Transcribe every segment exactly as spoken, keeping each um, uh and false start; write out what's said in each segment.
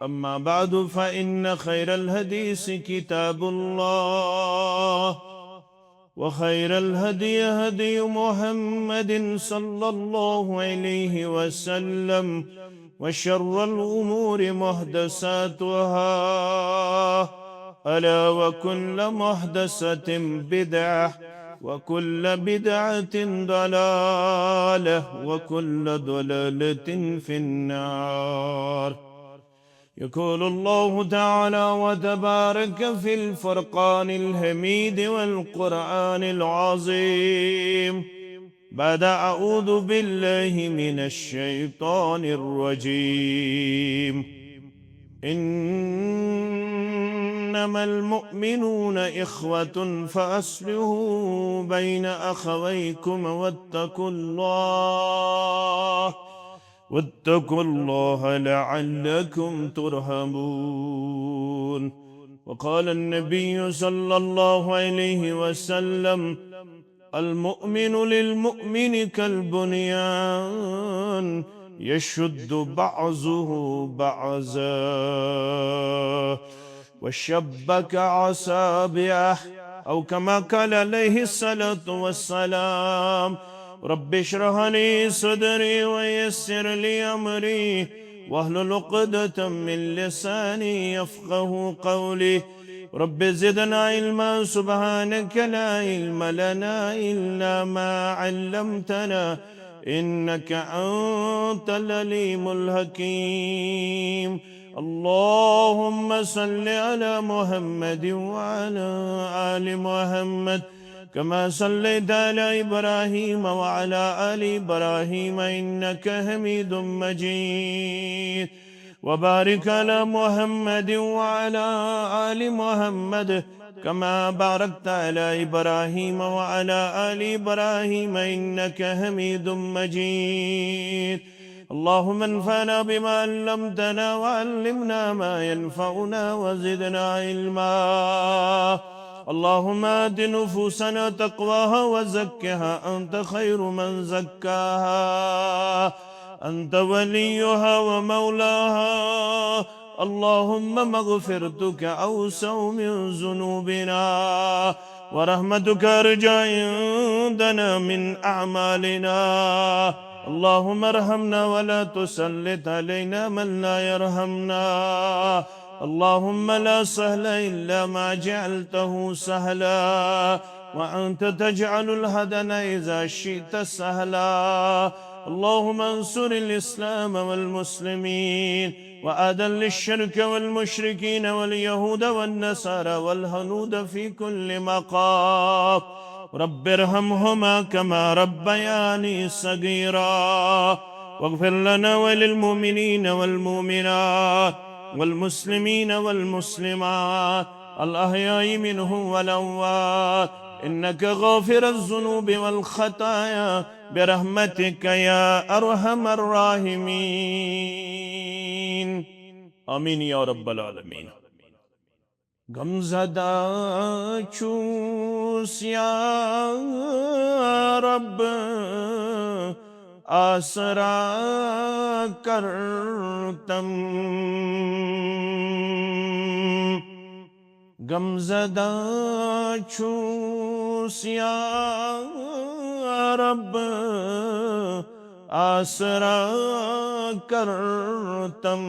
أما بعد، فإن خير الحديث كتاب الله، وخير الهدي هدي محمد صلى الله عليه وسلم، وشر الأمور محدثاتها، ألا وكل محدثة بدعة، وكل بدعة ضلالة، وكل ضلالة في النار. يقول الله تعالى وتبارك في الفرقان الحميد والقرآن العظيم بعد أعوذ بالله من الشيطان الرجيم: إنما المؤمنون إخوة فأصلحوا بين أخويكم واتقوا الله، واتقوا الله لعلكم ترحمون. وقال النبي صلى الله عليه وسلم: المؤمن للمؤمن كالبنيان، يشد بعضه بعضا، وشبك أصابعه، أو كما قال عليه الصلاة والسلام. رب اشرح لي صدري ويسر لي أمري واحلل عقدة من لساني يفقه قولي. رب زدنا علما، سبحانك لا علم لنا إلا ما علمتنا، إنك أنت العليم الحكيم. اللهم صل على محمد وعلى آل محمد كما صليت على إبراهيم وعلى آل إبراهيم إنك حميد مجيد. وبارك على محمد وعلى آل محمد كما باركت على إبراهيم وعلى آل إبراهيم إنك حميد مجيد. اللهم انفعنا بما علمتنا وعلمنا ما ينفعنا وزدنا علما. اللهم آت نفوسنا تقواها وزكها أنت خير من زكاها أنت وليها ومولاها. اللهم مغفرتك أوسع من ذنوبنا ورحمتك أرجى عندنا من أعمالنا. اللهم ارحمنا ولا تسلط علينا من لا يرحمنا. اللهم لا سهل إلا ما جعلته سهلا، وأنت تجعل الحزن إذا شئت سهلا. اللهم انصر الإسلام والمسلمين، وأذل الشرك والمشركين واليهود والنصارى والهنود في كل مقام. رب ارحمهما كما ربياني صغيرا. واغفر لنا وللمؤمنين والمؤمنات والمسلمين والمسلمات الأحياء منهم والأموات إنك غافر الذنوب والخطايا برحمتك يا أرحم الراحمين. آمين يا رب العالمين. غمزدہ چھُس یا رب آسرا کر تم۔ غمزدہ چھُس یا رب آسرا کر تم۔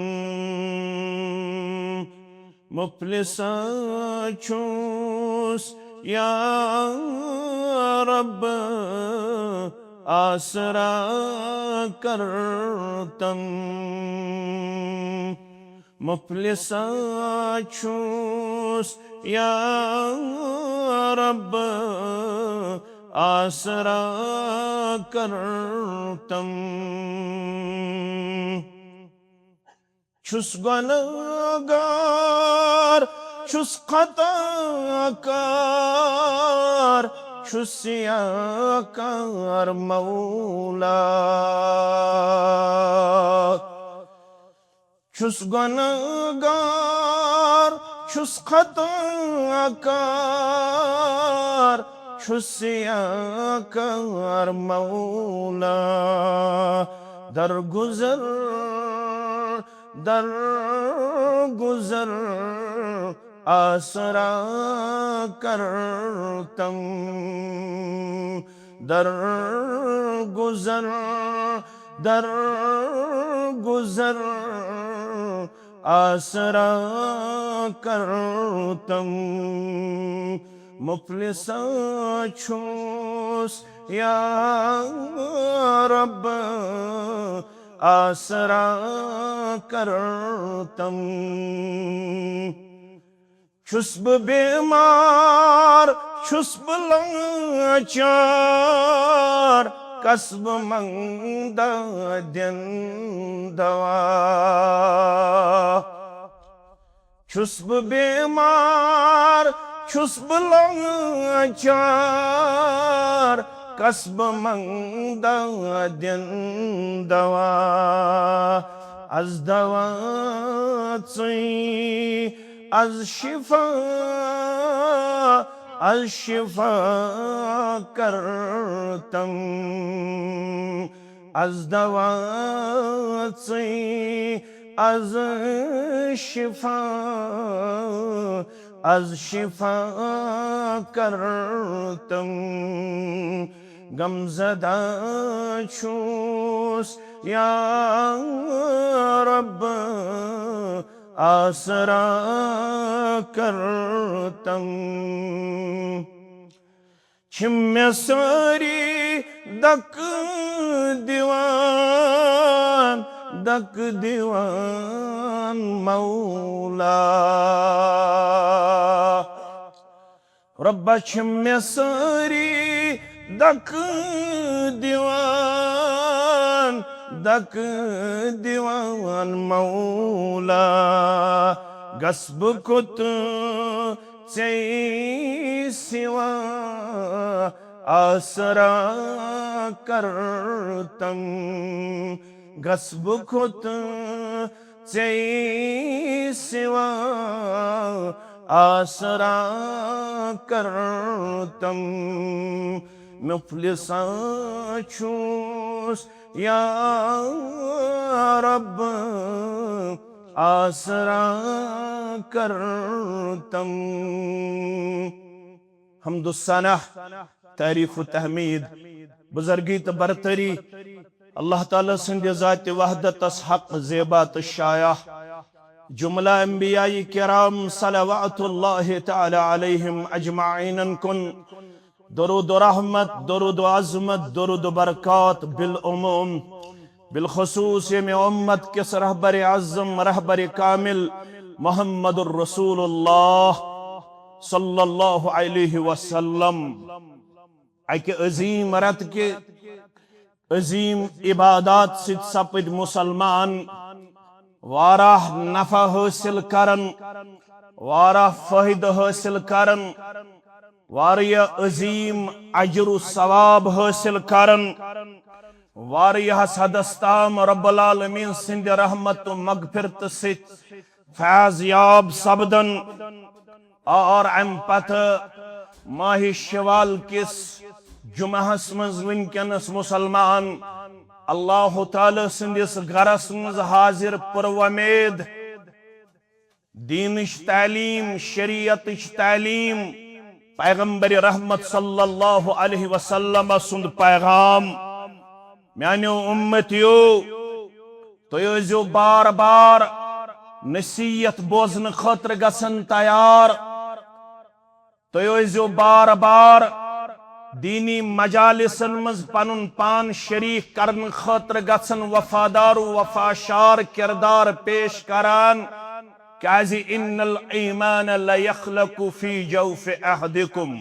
مفلسا چھُس یا رب آسرا کر تم۔ مفلسا چھُس یا رب آسرا کر تم۔ چھُس گۄنہگار، چھُس خطا کار، چھُس سیاہ کار مولا۔ چھُس گۄنہگار، چھُس خطا کار، چھُس سیاہ کار مولا۔ درگزر، در گزر آسرا کرتم، در گزر، در گزر آسرا کرتم، مفلسا چھُس یا رب آسرا کرتم۔ چھُس بہٕ بیمار، چھُس بہٕ لاچار، کس بہٕ منگدا دِن دوا۔ چھُس بہٕ بیمار، چھُس بہٕ لاچار، کس بہٕ منگدا دِن دوا۔ از دوا ژٕے، از شفا، از شفا کرتم۔ از دوا ژٕے، از شفا، از شفا کرتم۔ غم زدہ چھُس یا رب آسرا کرتم۔ چھِ مےٚ سٲری دکہٕ دِوان، دکہٕ دِوان مولا۔ رۄبا، چھِ مےٚ سٲری دکہٕ دِوان، دکہٕ دِوان مولا۔ گژھٕ بہٕ کوٚت ژے سوا آسرا کرتم؟ گژھٕ بہٕ کوٚت ژے سوا آسرا کرتم؟ مفلسا چھُس یا رب آسرا کرتم۔ حمد و ثنا، تعریف و تحمید، بزرگی تہٕ برتری اللہ تعالیٰ سٕنٛدِ ذاتِ وحدتس حق، زیبا تہٕ شایع۔ جملہ انبیاء کرام صلوات اللہ تعالیٰ علیہم اجمعین کُن درود و رحمت، درود و عظمت، درود و برکات بالعموم، بالخصوص ییٚمہِ امت کِس رہبرِ اعظم، رہبرِ کامل محمد الرسول اللہ صلی اللہ علیہ وسلم۔ اکہِ عظیم رتہٕ کہِ عظیم عبادات سۭتۍ سپٕدۍ مسلمان، واریاہ نفع حٲصِل کران، واریاہ فٲیدٕ حٲصِل کران، واریاہ عظیم اجر و ثواب حٲصِل کران، واریاہس حدس تام رب العالمین سٕنٛدِ رحمت و مغفرت سۭتۍ فیض یاب سپدان۔ اور امہِ پتہٕ ماہِ شوال کِس جمعہس منٛز وٕنکیٚنس مسلمان اللہ تعالیٰ سٕنٛدِس گرس منٛز حاضر، پُر وۄمید۔ دیٖنٕچ تعلیٖم، شریعتٕچ تعلیٖم، پیغمبر رحمت صلی اللہ علیہ وسلم سُنٛد پیغام۔ میانیو امتیو، تُہۍ ٲسۍزیو بار بار نصیحت بوزنہٕ خٲطرٕ گژھان تیار۔ تُہۍ ٲسۍزیو بار بار دیٖنی مجالسن منٛز پنُن پان شریک کرنہٕ خٲطرٕ گژھان وفادار و وفاشار کردار پیش کران۔ کیازِ ان الایمان لیخلق فی جوف احدکم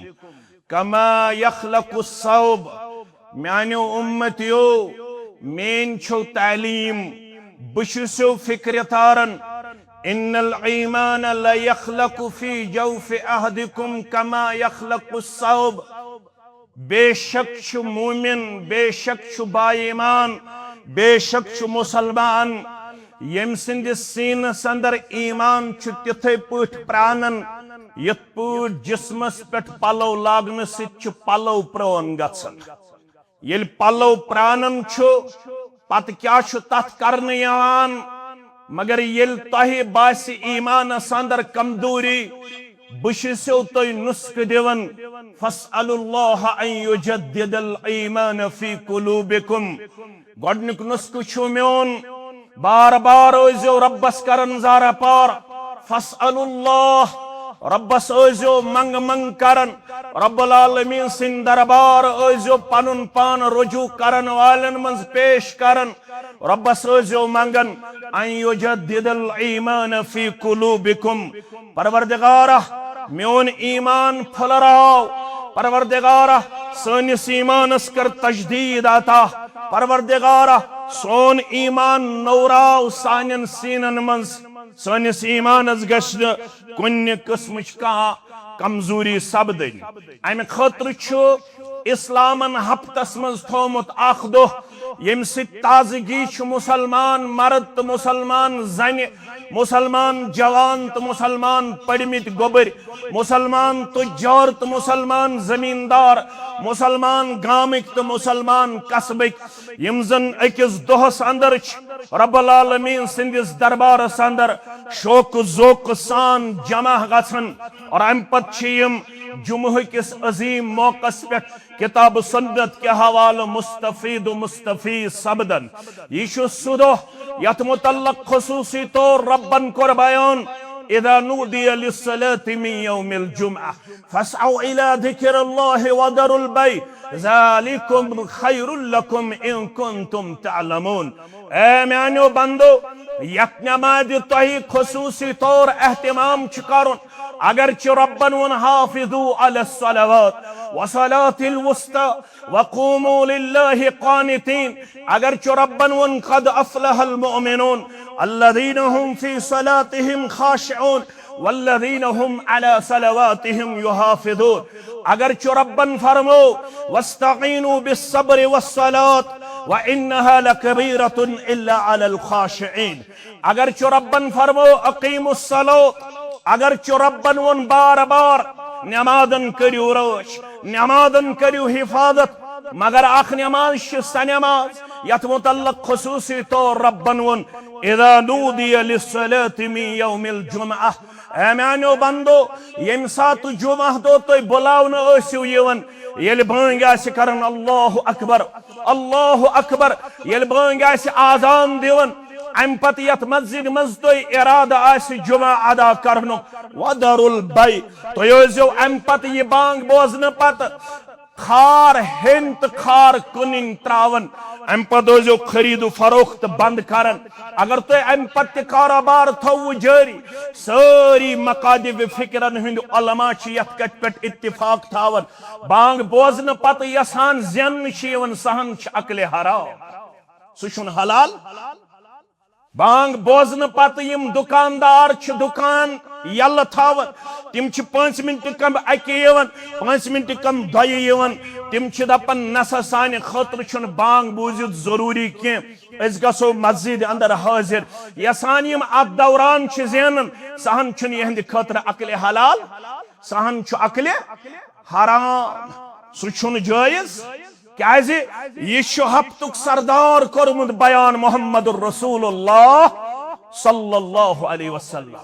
کما یخلق الثوب۔ میانیو امتیو، میٲنۍ چھو تعلیٖم، بہٕ چھُسو فکرِ تاران۔ ان الایمان لیخلق فی جوف احدکم کما یخلق الثوب۔ بے شک چھُ مومن، بے شک چھُ با ایمان، بے شک چھُ مسلمان، ییٚمہِ سٕنٛدِس سیٖنس اندر ایمان چھُ تِتھے پٲٹھۍ پرانان، یِتھ پٲٹھۍ جسمس پٮ۪ٹھ پلو لاگنہٕ سۭتۍ چھُ پلو پرٛون گژھان۔ ییٚلہِ پلو پرانان چھُ، پتہٕ کیٛاہ چھُ تتھ کرنہٕ یِوان؟ مگر ییٚلہِ تۄہہِ باسہِ ایمانس اندر کمزوری، بہٕ چھُسو تۄہہِ نسخہٕ دِوان، فاسألوا الله أن يجدد الإيمان في قلوبكم۔ گۄڈنیُک نسخہٕ چھُ میون، بار بار ٲسۍزیو رۄبس کران زارٕ پار، فاسألوا الله، رۄبس ٲسۍزیو منگہٕ منگہٕ کران، رب العالمین سٕنٛدِ دربار ٲسۍزیو پنُن پان رجوع کرن والٮ۪ن منٛز پیش کران۔ رۄبس ٲسۍزیو منگان، ان یجدد الایمان فی قلوبکم، پروردگارا، میون ایمان پھُلراو، پروردگارا، سٲنِس ایمانس کر تجدید عطا، پروردگارا، سون ایمان نوراو سانٮ۪ن سیٖنن منٛز، سٲنِس ایمانس گژھِ نہٕ کُنہِ قٕسمٕچ کانٛہہ کمزوری سپدٕنۍ۔ امہِ خٲطرٕ چھُ اسلامن ہفتس منٛز تھوومُت اکھ دۄہ، ییٚمہِ سۭتۍ تازگی چھُ مسلمان مرد تہٕ مسلمان زنہِ، مسلمان جوان تہٕ مسلمان پٔرمٕتۍ گوٚبٕرۍ، مسلمان تجار تہٕ مسلمان زمیندار، مسلمان گامٕکۍ تہٕ مسلمان قصبٕکۍ، یِم زن أکِس دۄہس اندر چھِ رب العالمین سٕنٛدِس دربارس اندر شوق ذوق سان جمع گژھان۔ اور امہِ پتہٕ چھِ یِم جمعہ کِس عظیم موقعس پٮ۪ٹھ کتاب و سنت کے حوالہٕ مستفید و مستفیض سپدان۔ یہِ چھُ سُہ دۄہ یتھ متعلق خصوصی طور ربن کوٚر بیان، اذا نودی للصلاة من یوم الجمعہ فاسعوا الی ذکر اللہ وذروا البیع ذالکم خیر لکم ان کنتم تعلمون۔ اے میانیو بندو، یتھ نمازِ تۄہہِ خصوصی طور اہتمام چھُ کرُن، اگرچہ ربن ووٚن، حافظوا علی الصلوات وصلاة الوسطی وقوموا للہ قانتین، اگرچہ ربن ووٚن، قد افلح المؤمنون الذین هم فی صلاتهم خاشعون والذین هم علی صلواتهم یحافظون، اگرچہ ربن فرمو، واستعینوا بالصبر والصلاة وانها لکبیرة الا علی الخاشعین، اگرچہ ربن فرمو، اقیموا الصلاة، اگرچہ ربن ووٚن بار بار، نمازن کٔرِو رٲچھ، نمازن کٔرِو حفاظت، مگر اکھ نماز چھِ سۄ نماز یتھ متعلق خصوصی طور ربن ووٚن، اذا نودی للصلاة من یوم الجمعہ۔ اے میانیو بندو، ییٚمہِ ساتہٕ جمعہ دۄہ تُہۍ بُلاونہٕ ٲسِو یِوان، ییٚلہِ بٲنگۍ آسہِ کران، اللہ اکبر، اللہ اکبر، ییٚلہِ بٲنگۍ آسہِ آذان دِوان، امہِ پتہٕ یتھ مسجد منٛز تۄہہِ ارادٕ آسہِ جمعہ ادا کرنُک، وذروا البیع، تُہۍ ٲسۍزیو امہِ پتہٕ یہِ بانگ بوزنہٕ پتہٕ خار ہیٚنۍ تہٕ خار کٕنٕنۍ ترٛاوان۔ امہِ پتہٕ ٲسۍزیو خرید و فروخت بند کران۔ اگر تۄہہِ امہِ پتہٕ تہِ کاروبار تھووٕ جٲری، سٲری مکاتب فکرن ہٕنٛدۍ علماء چھِ یتھ کتھِ پٮ۪ٹھ اتفاق تھاوان، بانگ بوزنہٕ پتہٕ یژھان زیننہٕ چھِ یِوان، سُہ ہن چھُ عقلِ حرام، سُہ چھُنہٕ حلال۔ بانگ بوزنہٕ پتہٕ یِم دکاندار چھِ دکان یلہٕ تھاوان، تِم چھِ پانٛژِ منٹہِ کم اکہِ یِوان، پانٛژِ منٹہِ کم دۄیہِ یِوان۔ تِم چھِ دپان، نسا، سانہِ خٲطرٕ چھُنہٕ بانگ بوٗزِتھ ضروٗری کینٛہہ، أسۍ گژھو مسجد اندر حٲضِر۔ یژھان یِم اتھ دوران چھِ زینان، سُہ ہن چھُنہٕ یِہنٛدِ خٲطرٕ عقلِ حلال، سُہ ہن چھُ عقلِ حرام، سُہ چھُنہٕ جٲیز۔ کیازِ یہِ چھُ ہفتُک سردار کوٚرمُت بیان محمد رسول اللہ صلی اللہ علیہ وسلم۔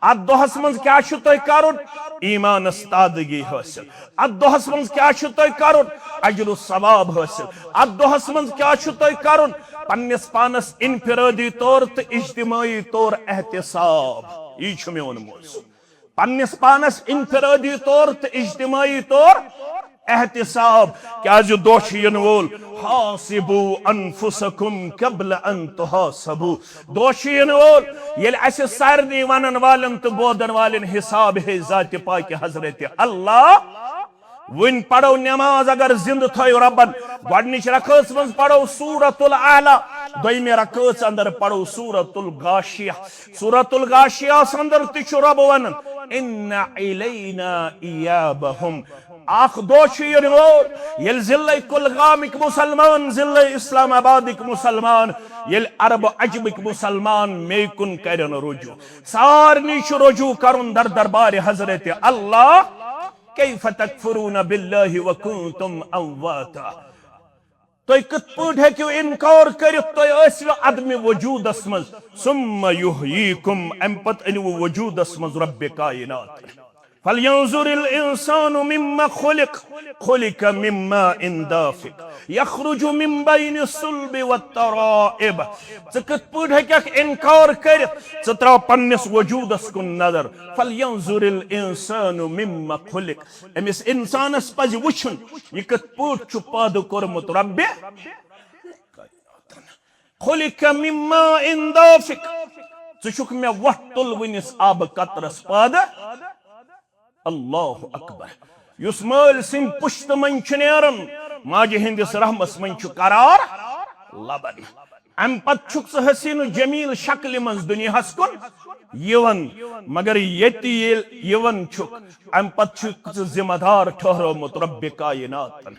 اتھ دۄہس منٛز کیٛاہ چھُ تۄہہِ کرُن؟ ایمانس تازگی حٲصِل۔ اتھ دۄہس منٛز کیٛاہ چھُ تۄہہِ کرُن؟ اجر و ثواب حٲصِل۔ اتھ دۄہس منٛز کیٛاہ چھُ تۄہہِ کرُن؟ پننِس پانس انفرادی طور تہٕ اجتماعی طور احتساب۔ یی چھُ میون موضوع۔ پننِس پانس انفرادی طور تہٕ اجتماعی طور احتساب۔ کیازِ دۄہ چھُ یِنہٕ وول، حاسبوا انفسکم قبل ان تحاسبوا۔ دۄہ چھُ یِنہٕ وول، ییٚلہِ اسہِ سارنٕے ونن والٮ۪ن تہٕ بوزن والٮ۪ن حساب ہے ذاتِ پاکِ حضرت اللہ۔ وۄنۍ پرو نماز اگر زندٕ تھٲیِو ربن، گۄڈنِچ رکٲژ منٛز پرو سورۃ الاعلی، دوٚیمہِ رکٲژ اندر پرو سورۃ الغاشیہ۔ سورۃ الغاشیہ اندر تہِ چھُ رب ونان، ان الینا ایابہم۔ اکھ دۄہ چھُ یِنہٕ وول، ییٚلہِ ضلع کُلگامٕکۍ مسلمان، ضلع اسلام آبادٕکۍ مسلمان، ییٚلہِ عرب عجمٕکۍ مسلمان مے کُن کرن رجوع، سارنٕے چھُ رجوع کرُن در دربارِ حضرت اللہ۔ کیف تکفرون باللہ وکنتم امواتا۔ تُہۍ کِتھ پٲٹھۍ ہیٚکِو اِنکار کٔرِتھ؟ تُہۍ ٲسِو عدم وجودس منٛز، ثم یحییکم، امہِ پتہٕ أنِو وجودس منٛز رب کائنات۔ فلینظر الانسان مما خلق، خلق من ماء دافق، یخرج من بین الصلب والترائب۔ ژٕ کِتھ پٲٹھۍ ہیٚککھ اِنکار کٔرِتھ؟ ژٕ تراو پننِس وجودس کُن نظر۔ فلینظر الانسان مما خلق، أمِس اِنسانس پزِ وٕچھُن، یہِ کِتھ پٲٹھۍ چھُ پٲدٕ کوٚرمُت ربِ۔ خلق من ماء دافق، ژٕ چھُکھ مےٚ وۄٹھ تُلوٕنِس آبہٕ قطرس پٲدٕ۔ اللہ اکبر۔ یُس مٲلۍ سٕنٛدِ پُشتہٕ منٛز چھُ نیران، ماجہِ ہٕنٛدِس رحمس منٛز چھُ قرار لبان۔ امہِ پتہٕ چھُکھ ژٕ حسین و جمیل شکلہِ منٛز دُنیاہس کُن یِوان، مگر ییٚتہِ ییٚلہِ یِوان چھُکھ، امہِ پتہٕ چھُکھ ژٕ ذمہ دار ٹھہرومُت رب کائناتن۔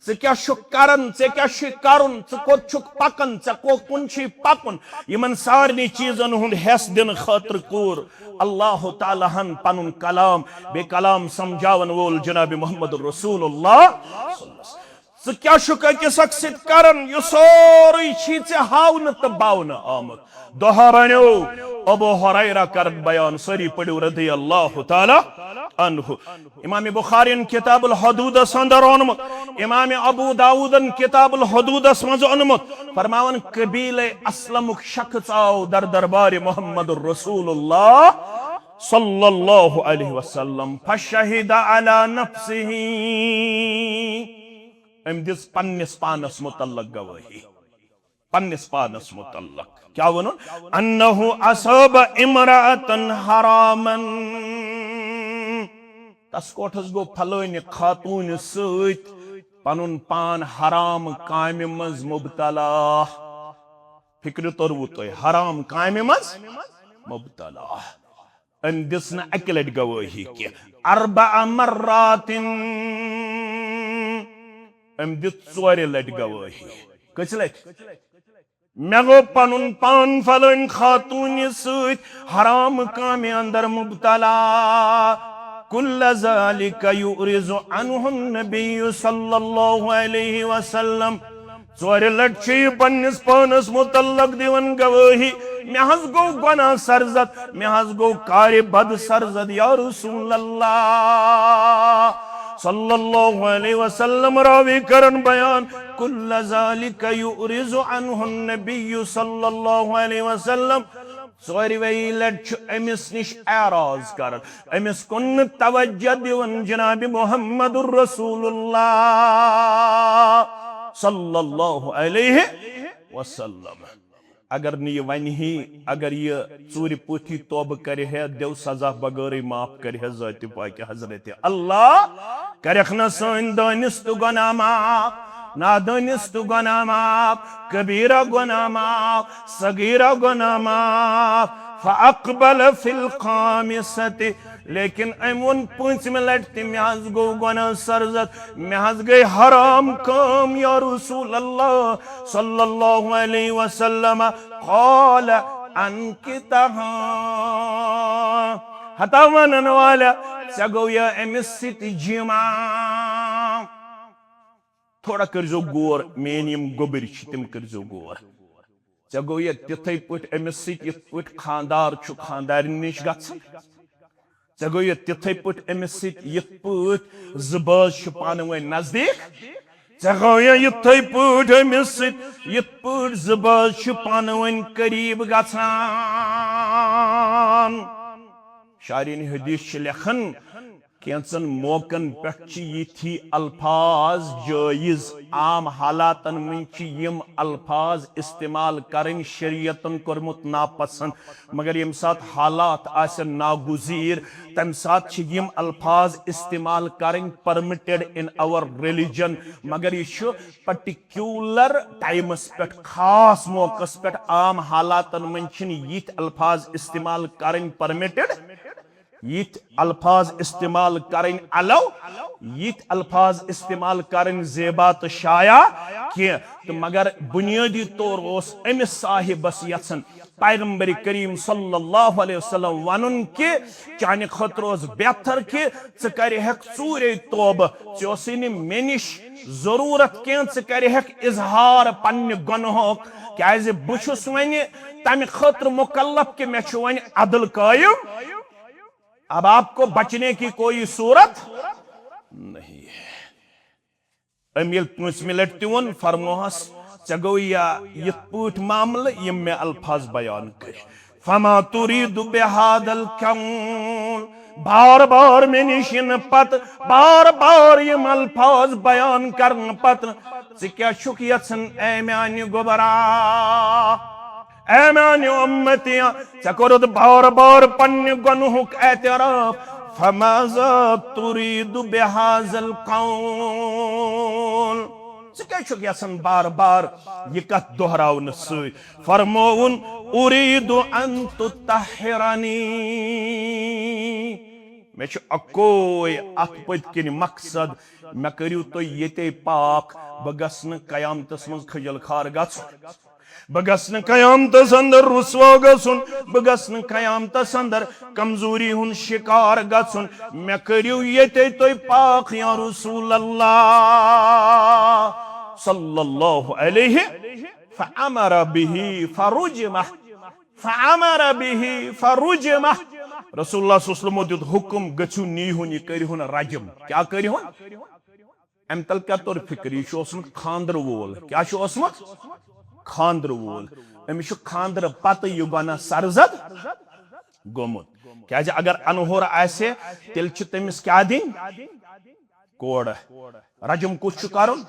ژٕ کیٛاہ چھُکھ کران، ژےٚ کیٛاہ چھُے کرُن، ژٕ کوٚت چھُکھ پکان، ژےٚ کو-، کُن چھُے پکُن، یِمن سارنٕے چیٖزن ہُنٛد حٮ۪س دِنہٕ خٲطرٕ کوٚر اللہ تعالیٰ ہن پنُن کلام، بیٚیہِ کلام سمجھاون وول جناب محمد رسول اللہ۔ ژٕ کیٛاہ چھُکھ أکِس اکھ سۭتۍ کران؟ یہِ سورُے چھی ژےٚ ہاونہٕ تہٕ باونہٕ آمُت۔ دۄہا بنیو۔ ابو ہریرہ کرن بیان، سٲری پٔرِو رضی اللہ تعالیٰ عنہ۔ امام بخارین کتاب الحدودس اندر اونمُت، امام ابو داودن کتاب الحدودس منٛز اونمُت، فرماوان، قبیلہ اسلمُک شخص آو در دربار محمد رسول اللہ صلی اللہ علیہ وسلم، فشہد علی نفسہ، أمۍ دِژ پننِس پانس متعلق گوٲہی۔ پننِس پانس متعلق کیٛاہ ووٚنُن؟ انہ اصاب امرأة حراما، تس کوٹھس گوٚو پھلٲنہِ خاتوٗنہِ سۭتۍ پنُن پان حرام کامہِ منٛز مبتلا۔ فکرِ توٚروٕ تۄہہِ، حرام کامہِ منٛز مبتلا۔ أمۍ دِژ نہٕ اَکہِ لَٹہِ گوٲہی کینٛہہ۔ اربع مرات۔ أمۍ دِژ ژورِ لَٹہِ گوٲہی۔ کٔژِ لَٹہِ؟ مےٚ گوٚو پَنُن پان فلٲنۍ خاتوٗنہِ سۭتۍ حرام کامہِ اندر مبتلا۔ کل ذالک یعرض عنہ النبی صلی اللہ علیہ وسلم۔ ژورِ لٹہِ چھُ یہِ پننِس پانس متعلق دِوان گوٲہی، مےٚ حظ گوٚو گۄناہ سرزد، مےٚ حظ گوٚو کارِ بد سرزد، یا رسول اللہ۔ صلی اللہ علیہ وسلم راوی کرن بیان، کل ذالک یعرض عنہ النبی صلی اللہ علیہ وسلم۔ ژورِ وَے لٹہِ چھُ أمِس نِش اعراض کران، أمِس کُن نہٕ توجہ دِوان جناب محمد رسول اللہ صلی اللہ علیہ وسلم۔ اگر نہٕ یہِ ونہِ ہے، اگر یہِ ژوٗرِ پٲٹھی توبہٕ کرِ ہے، دیو سزا بغٲرٕے معاف کرِ ہے ذاتِ پاکہِ حضرت اللہ۔ کرکھ نہ سٲنۍ دٲنِستہٕ گۄناہ معاف، نادٲنِستہٕ گۄناہ معاف، کبیرہ گۄناہ معاف، صغیرہ گۄناہ معاف۔ فاقبل فی الخامسۃ، لیکن أمۍ ووٚن پٲنٛژمہِ لٹہِ تہِ، مےٚ حظ گوٚو گۄناہ سرزد، مےٚ حظ گٔے حرام کٲم، یا رسول اللہ صلی اللہ علیہ وسلم۔ قال انکتہا، ہتا ونن والا، ژےٚ گوٚو یا أمِس سۭتۍ جماع؟ تھوڑا کٔرزیو غور، میٲنۍ یِم گوٚبٕرۍ چھِ، تِم کٔرزیو غور۔ ژےٚ گوٚو یہِ تِتھے پٲٹھۍ أمِس سۭتۍ، یِتھ پٲٹھۍ خاندار چھُ خاندارنہِ نِش گژھان۔ ژےٚ گوٚو یہِ تِتھے پٲٹھۍ أمِس سۭتۍ، یِتھ پٲٹھۍ زٕ بٲژ چھِ پانہٕ ؤنۍ نزدیٖک۔ ژےٚ گوٚو یہِ یِتھے پٲٹھۍ أمِس سۭتۍ، یِتھ پٲٹھۍ زٕ بٲژ چھِ پانہٕ ؤنۍ قریٖب گژھان۔ شارحین حدیث چھِ لیکھان، کینٛژن موقعن پٮ۪ٹھ چھِ یِتھی الفاظ جٲیز، عام حالاتن منٛز چھِ یِم الفاظ استعمال کرٕنۍ شریعتن کوٚرمُت ناپسند، مگر ییٚمہِ ساتہٕ حالات آسن ناگزیر، تمہِ ساتہٕ چھِ یِم الفاظ استعمال کرٕنۍ permitted in our religion۔ مگر یہِ چھُ particular timeس پٮ۪ٹھ، خاص موقعس پٮ۪ٹھ، عام حالاتن منٛز چھِنہٕ یِتھۍ الفاظ استعمال کرٕنۍ permitted۔ یِتھۍ الفاظ استعمال کرٕنۍ الو، یِتھۍ الفاظ استعمال کرٕنۍ زیبا تہٕ شایع کینٛہہ۔ تہٕ مگر بنیٲدی طور اوس أمِس صاحبس یژھان پیغمبر کریم صلی اللہ علیہ وسلم ونُن کہِ چانہِ خٲطرٕ اوس بہتر کہِ ژٕ کرِہکھ ژوٗرے توبہٕ، ژےٚ اوسُے نہٕ مےٚ نِش ضروٗرت کینٛہہ، ژٕ کرِہکھ اظہار پننہِ گۄنہُک، کیازِ بہٕ چھُس وۄنۍ تمہِ خٲطرٕ مکلف کہِ مےٚ چھُ وۄنۍ عدل قٲیِم۔ اب آپ کو بچنے کی کوئی صورت نہیں ہے۔ أمۍ ییٚلہِ پٲنٛژمہِ لٹہِ تہِ ووٚن، فرموہس، ژےٚ گوٚو یا یِتھ پٲٹھۍ معاملہٕ، یِم مےٚ الفاظ بیان کٔرۍ۔ فما تريد بهذا القول، بار بار مےٚ نِش یِنہٕ پتہٕ بار بار یِم الفاظ بیان کرنہٕ پتہٕ ژٕ کیٛاہ چھُکھ یژھان، اے میانہِ گوبرا، اے میانہِ اُمتی، ژےٚ کوٚرُتھ بار بار پننہِ گۄنہُک اعتراف۔ فماذا تريد بهذا القول؟ ژٕ کیٛاہ چھُکھ یژھان بار بار یہِ کتھ دۄہراونہٕ سۭتۍ؟ فرمووُن، اريد ان تطهرني۔ مےٚ چھُ اکوے اتھ پٔتۍ کِنۍ مقصد، مےٚ کٔرِو تُہۍ ییٚتے پاک، بہٕ گژھٕ نہٕ قیامتس منٛز خجل خوار گژھُن۔ بہٕ گژھٕ نہٕ قیامتس اندر رسوا گژھُن، بہٕ گژھٕ نہٕ قیامتس اندر کمزوری ہُنٛد شکار گژھُن۔ مےٚ کٔرِو ییٚتے تُہۍ پاک یا رسول اللہ صلی اللہ علیہ۔ فامر به فرجمه، فامر به فرجمه۔ رسول اللہ صلی اللہ علیہ وسلمو دیُت حکم، گٔژھِو نیٖہُن یہِ، کٔرِہُن رجم۔ کیٛاہ کٔرِہُن؟ امہِ تل کیٛاہ توٚر فکر؟ یہِ چھُ اوسمُت خانٛدرٕ وول۔ کیٛاہ چھُ اوسمُت؟ خانٛدرٕ وول۔ أمِس چھُ خانٛدرٕ پتہٕ یہِ گۄناہ سرزد گوٚمُت۔ کیٛازِ اگر انہور آسہِ ہے، تیٚلہِ چھِ تٔمِس کیٛاہ دِنۍ؟ کورٕ۔ رجم کُس چھُ کرُن؟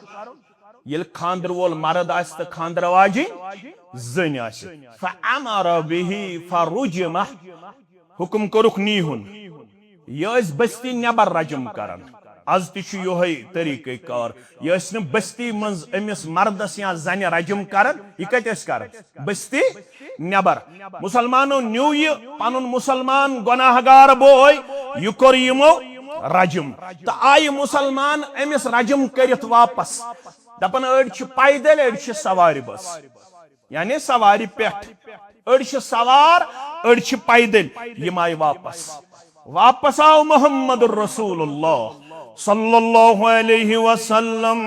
ییٚلہِ خانٛدرٕ وول مرد آسہِ تہٕ خانٛدرٕ واجِنۍ زٔنۍ آسہِ۔ فامر به فرجمه۔ حکم کوٚرُکھ نیٖہُن۔ یہِ ٲسۍ بستی نٮ۪بر رجم کران۔ از تہِ چھُ یِہوٚے طریٖقے کار۔ یہِ ٲسۍ نہٕ بستی منٛز أمِس مردس یا زنہِ رجم کران۔ یہِ کتہِ ٲسۍ کران؟ بستی نٮ۪بر۔ مسلمانو نیوٗ یہِ پنُن مسلمان گۄناہ گار بوے، یہِ کوٚر یِمو رجم۔ تہٕ آیہِ مسلمان أمِس رجم کٔرِتھ واپس۔ دپان، أڑۍ چھِ پیدل، أڑۍ چھِ سوارِ بس۔ یعنی سوارِ پٮ۪ٹھ۔ أڑۍ چھِ سوار، أڑۍ چھِ پیدل۔ یِم آیہِ واپس۔ واپس آو محمد رسول اللہ صلی اللہ علیہ وسلم۔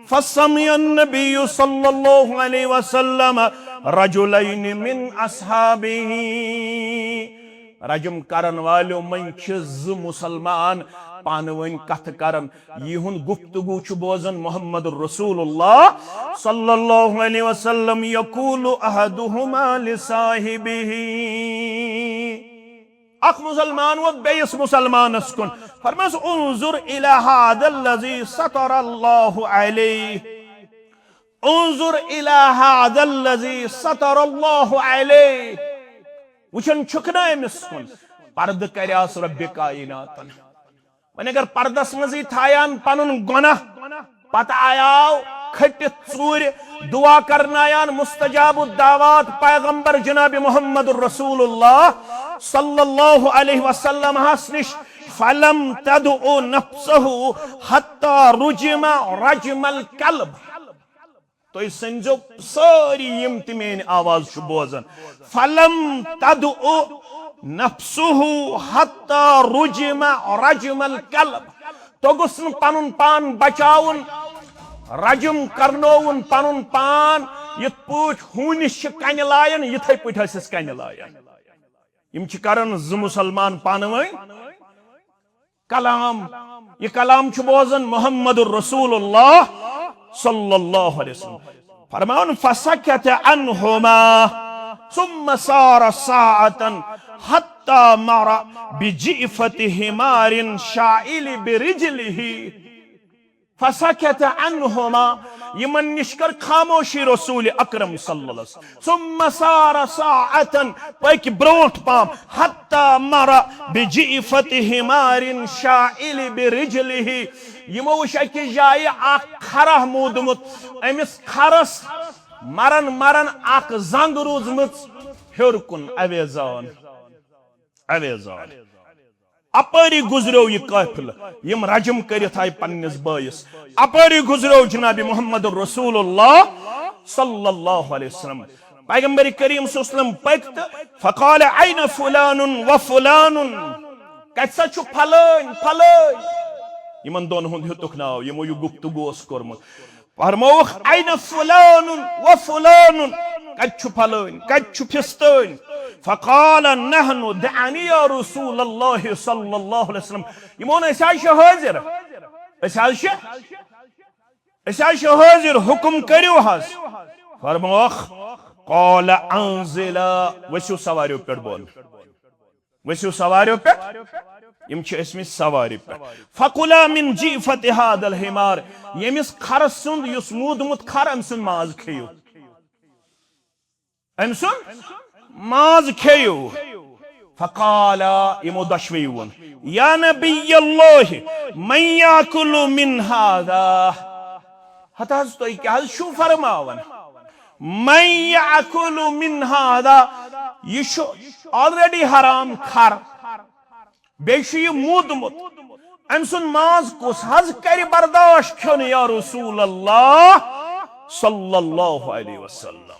فسمع النبی صلی اللہ علیہ وسلم رجلین من اصحابہ۔ رجم کرن والیو منٛز چھِ زٕ مسلمان پانہٕ ؤنۍ کتھٕ کران۔ یِہُنٛد گفتگو چھُ بوزان محمد رسول اللہ صلی اللہ علیہ وسلم، یقول احدہما لصاحبہ۔ اکھ مسلمان ووت بیٚیِس مسلمانس کُن، فرمس، انظر الی هذا الذی ستر اللہ علیہ۔ انظر الی هذا الذی ستر اللہ علیہ۔ وٕچھان چھُکھ نہ أمِس کُن؟ پردٕ کریاس رۄبِ کائناتن۔ وۄنۍ اگر پردس منٛزٕے تھایان پنُن گۄناہ، پتہٕ آیاو کھٔٹِتھ ژوٗرِ، دعا کرنایان مستجاب الدعوات پیغمبر جناب محمد رسول اللہ صلی اللہ علیہ وسلم ہس نِش، فلم تدع نفسہ حتی رجم رجم الکلب۔ تُہۍ سٔنزیو سٲری یِم تہِ میٲنۍ آواز چھِ بوزان۔ فلم تدع نفسہ حتی رجم رجم الکلب۔ توٚگُس نہٕ پنُن پان بچاوُن، رجم کرنووُن پنُن پان، یِتھ پٲٹھۍ ہوٗنِس چھِ کنہِ لایان، یِتھے پٲٹھۍ ٲسِس کنہِ لایان۔ یِم چھِ کران زٕ مسلمان پانہٕ ؤنۍ کلام۔ یہِ کلام چھُ بوزان محمد رسول اللہ صلی اللہ علیہ وسلم۔ فرماوان، فسکت عنہما ثم سار ساعة حتی مر بجئفة حمار شائل برجله۔ فسکت عنہما، یِمن نِش کٔر خاموشی رسول اکرم صلی اللہ علیہ وسلم۔ ثم سار ساعة، پٔکۍ برونٛٹھ پہم، حتی مر بجئفة حمار شائل برجله۔ یِمو وٕچھ أکِس جایہِ اکھ کھرہ موٗدمُت، أمِس کھرس مرن مرن اکھ زنٛگ روٗزمٕژ ہیوٚر کُن اویزان۔ اویزان۔ اپٲری گُزریو یہِ قٲفلہٕ، یِم رجم کٔرِتھ آیہِ پننِس بٲیِس۔ اپٲری گُزریو جناب محمد رسول اللہ صلی اللہ علیہ وسلم۔ پیغمبر کریم صلی اللہ علیہ وسلم پٔکۍ تہٕ فقال: "این فلان و فلان؟" کتہِ سا چھُ فلٲنۍ، فلٲنۍ؟ یِمن دۄن ہُنٛد ہیوٚتُکھ ناو، یِمو یہِ گفتگو اوس کوٚرمُت۔ فرمووُکھ: "این فلان و فلان؟" کتہِ چھُ فلٲنۍ؟ کتہِ چھُ فستٲنۍ؟ فقال: "نحن، دعنی یا رسول اللہ صلی اللہ علیہ وسلم۔" یِمو ووٚن: "أسۍ حظ چھِ حٲضِر، أسۍ حظ چھِ، أسۍ حظ چھِ حٲضِر، حُکُم کٔرِو حظ۔" فرمووُکھ: "قال: انزلا، ؤسِو سواریو پٮ۪ٹھ بۄن۔" ؤسِو سواریو پٮ۪ٹھ۔ یِم چھِ ٲسمٕتۍ سوارِ پٮ۪ٹھ۔ فکلا من جیفت هذا الحمار۔ ییٚمِس کھرٕ سُنٛد، یُس موٗدمُت کھر، أمۍ سُنٛد ماز کھیٚیِو۔ أمۍ سُنٛد ماز کھیٚیِو۔ فقالا، یِمو دۄشوٕے ووٚن، یا نبی اللہ، من یاکل من هذا؟ ہتہٕ حظ، تُہۍ کیٛاہ حظ چھِو فرماوان؟ من یاکل من هذا، یہِ چھُ already حرام کھر، بیٚیہِ چھُ یہِ موٗدمُت۔ أمۍ سُنٛد ماز کُس حظ کرِ برداشت کھیوٚن، یا رسول اللہ صلی اللہ علیہ وسلم؟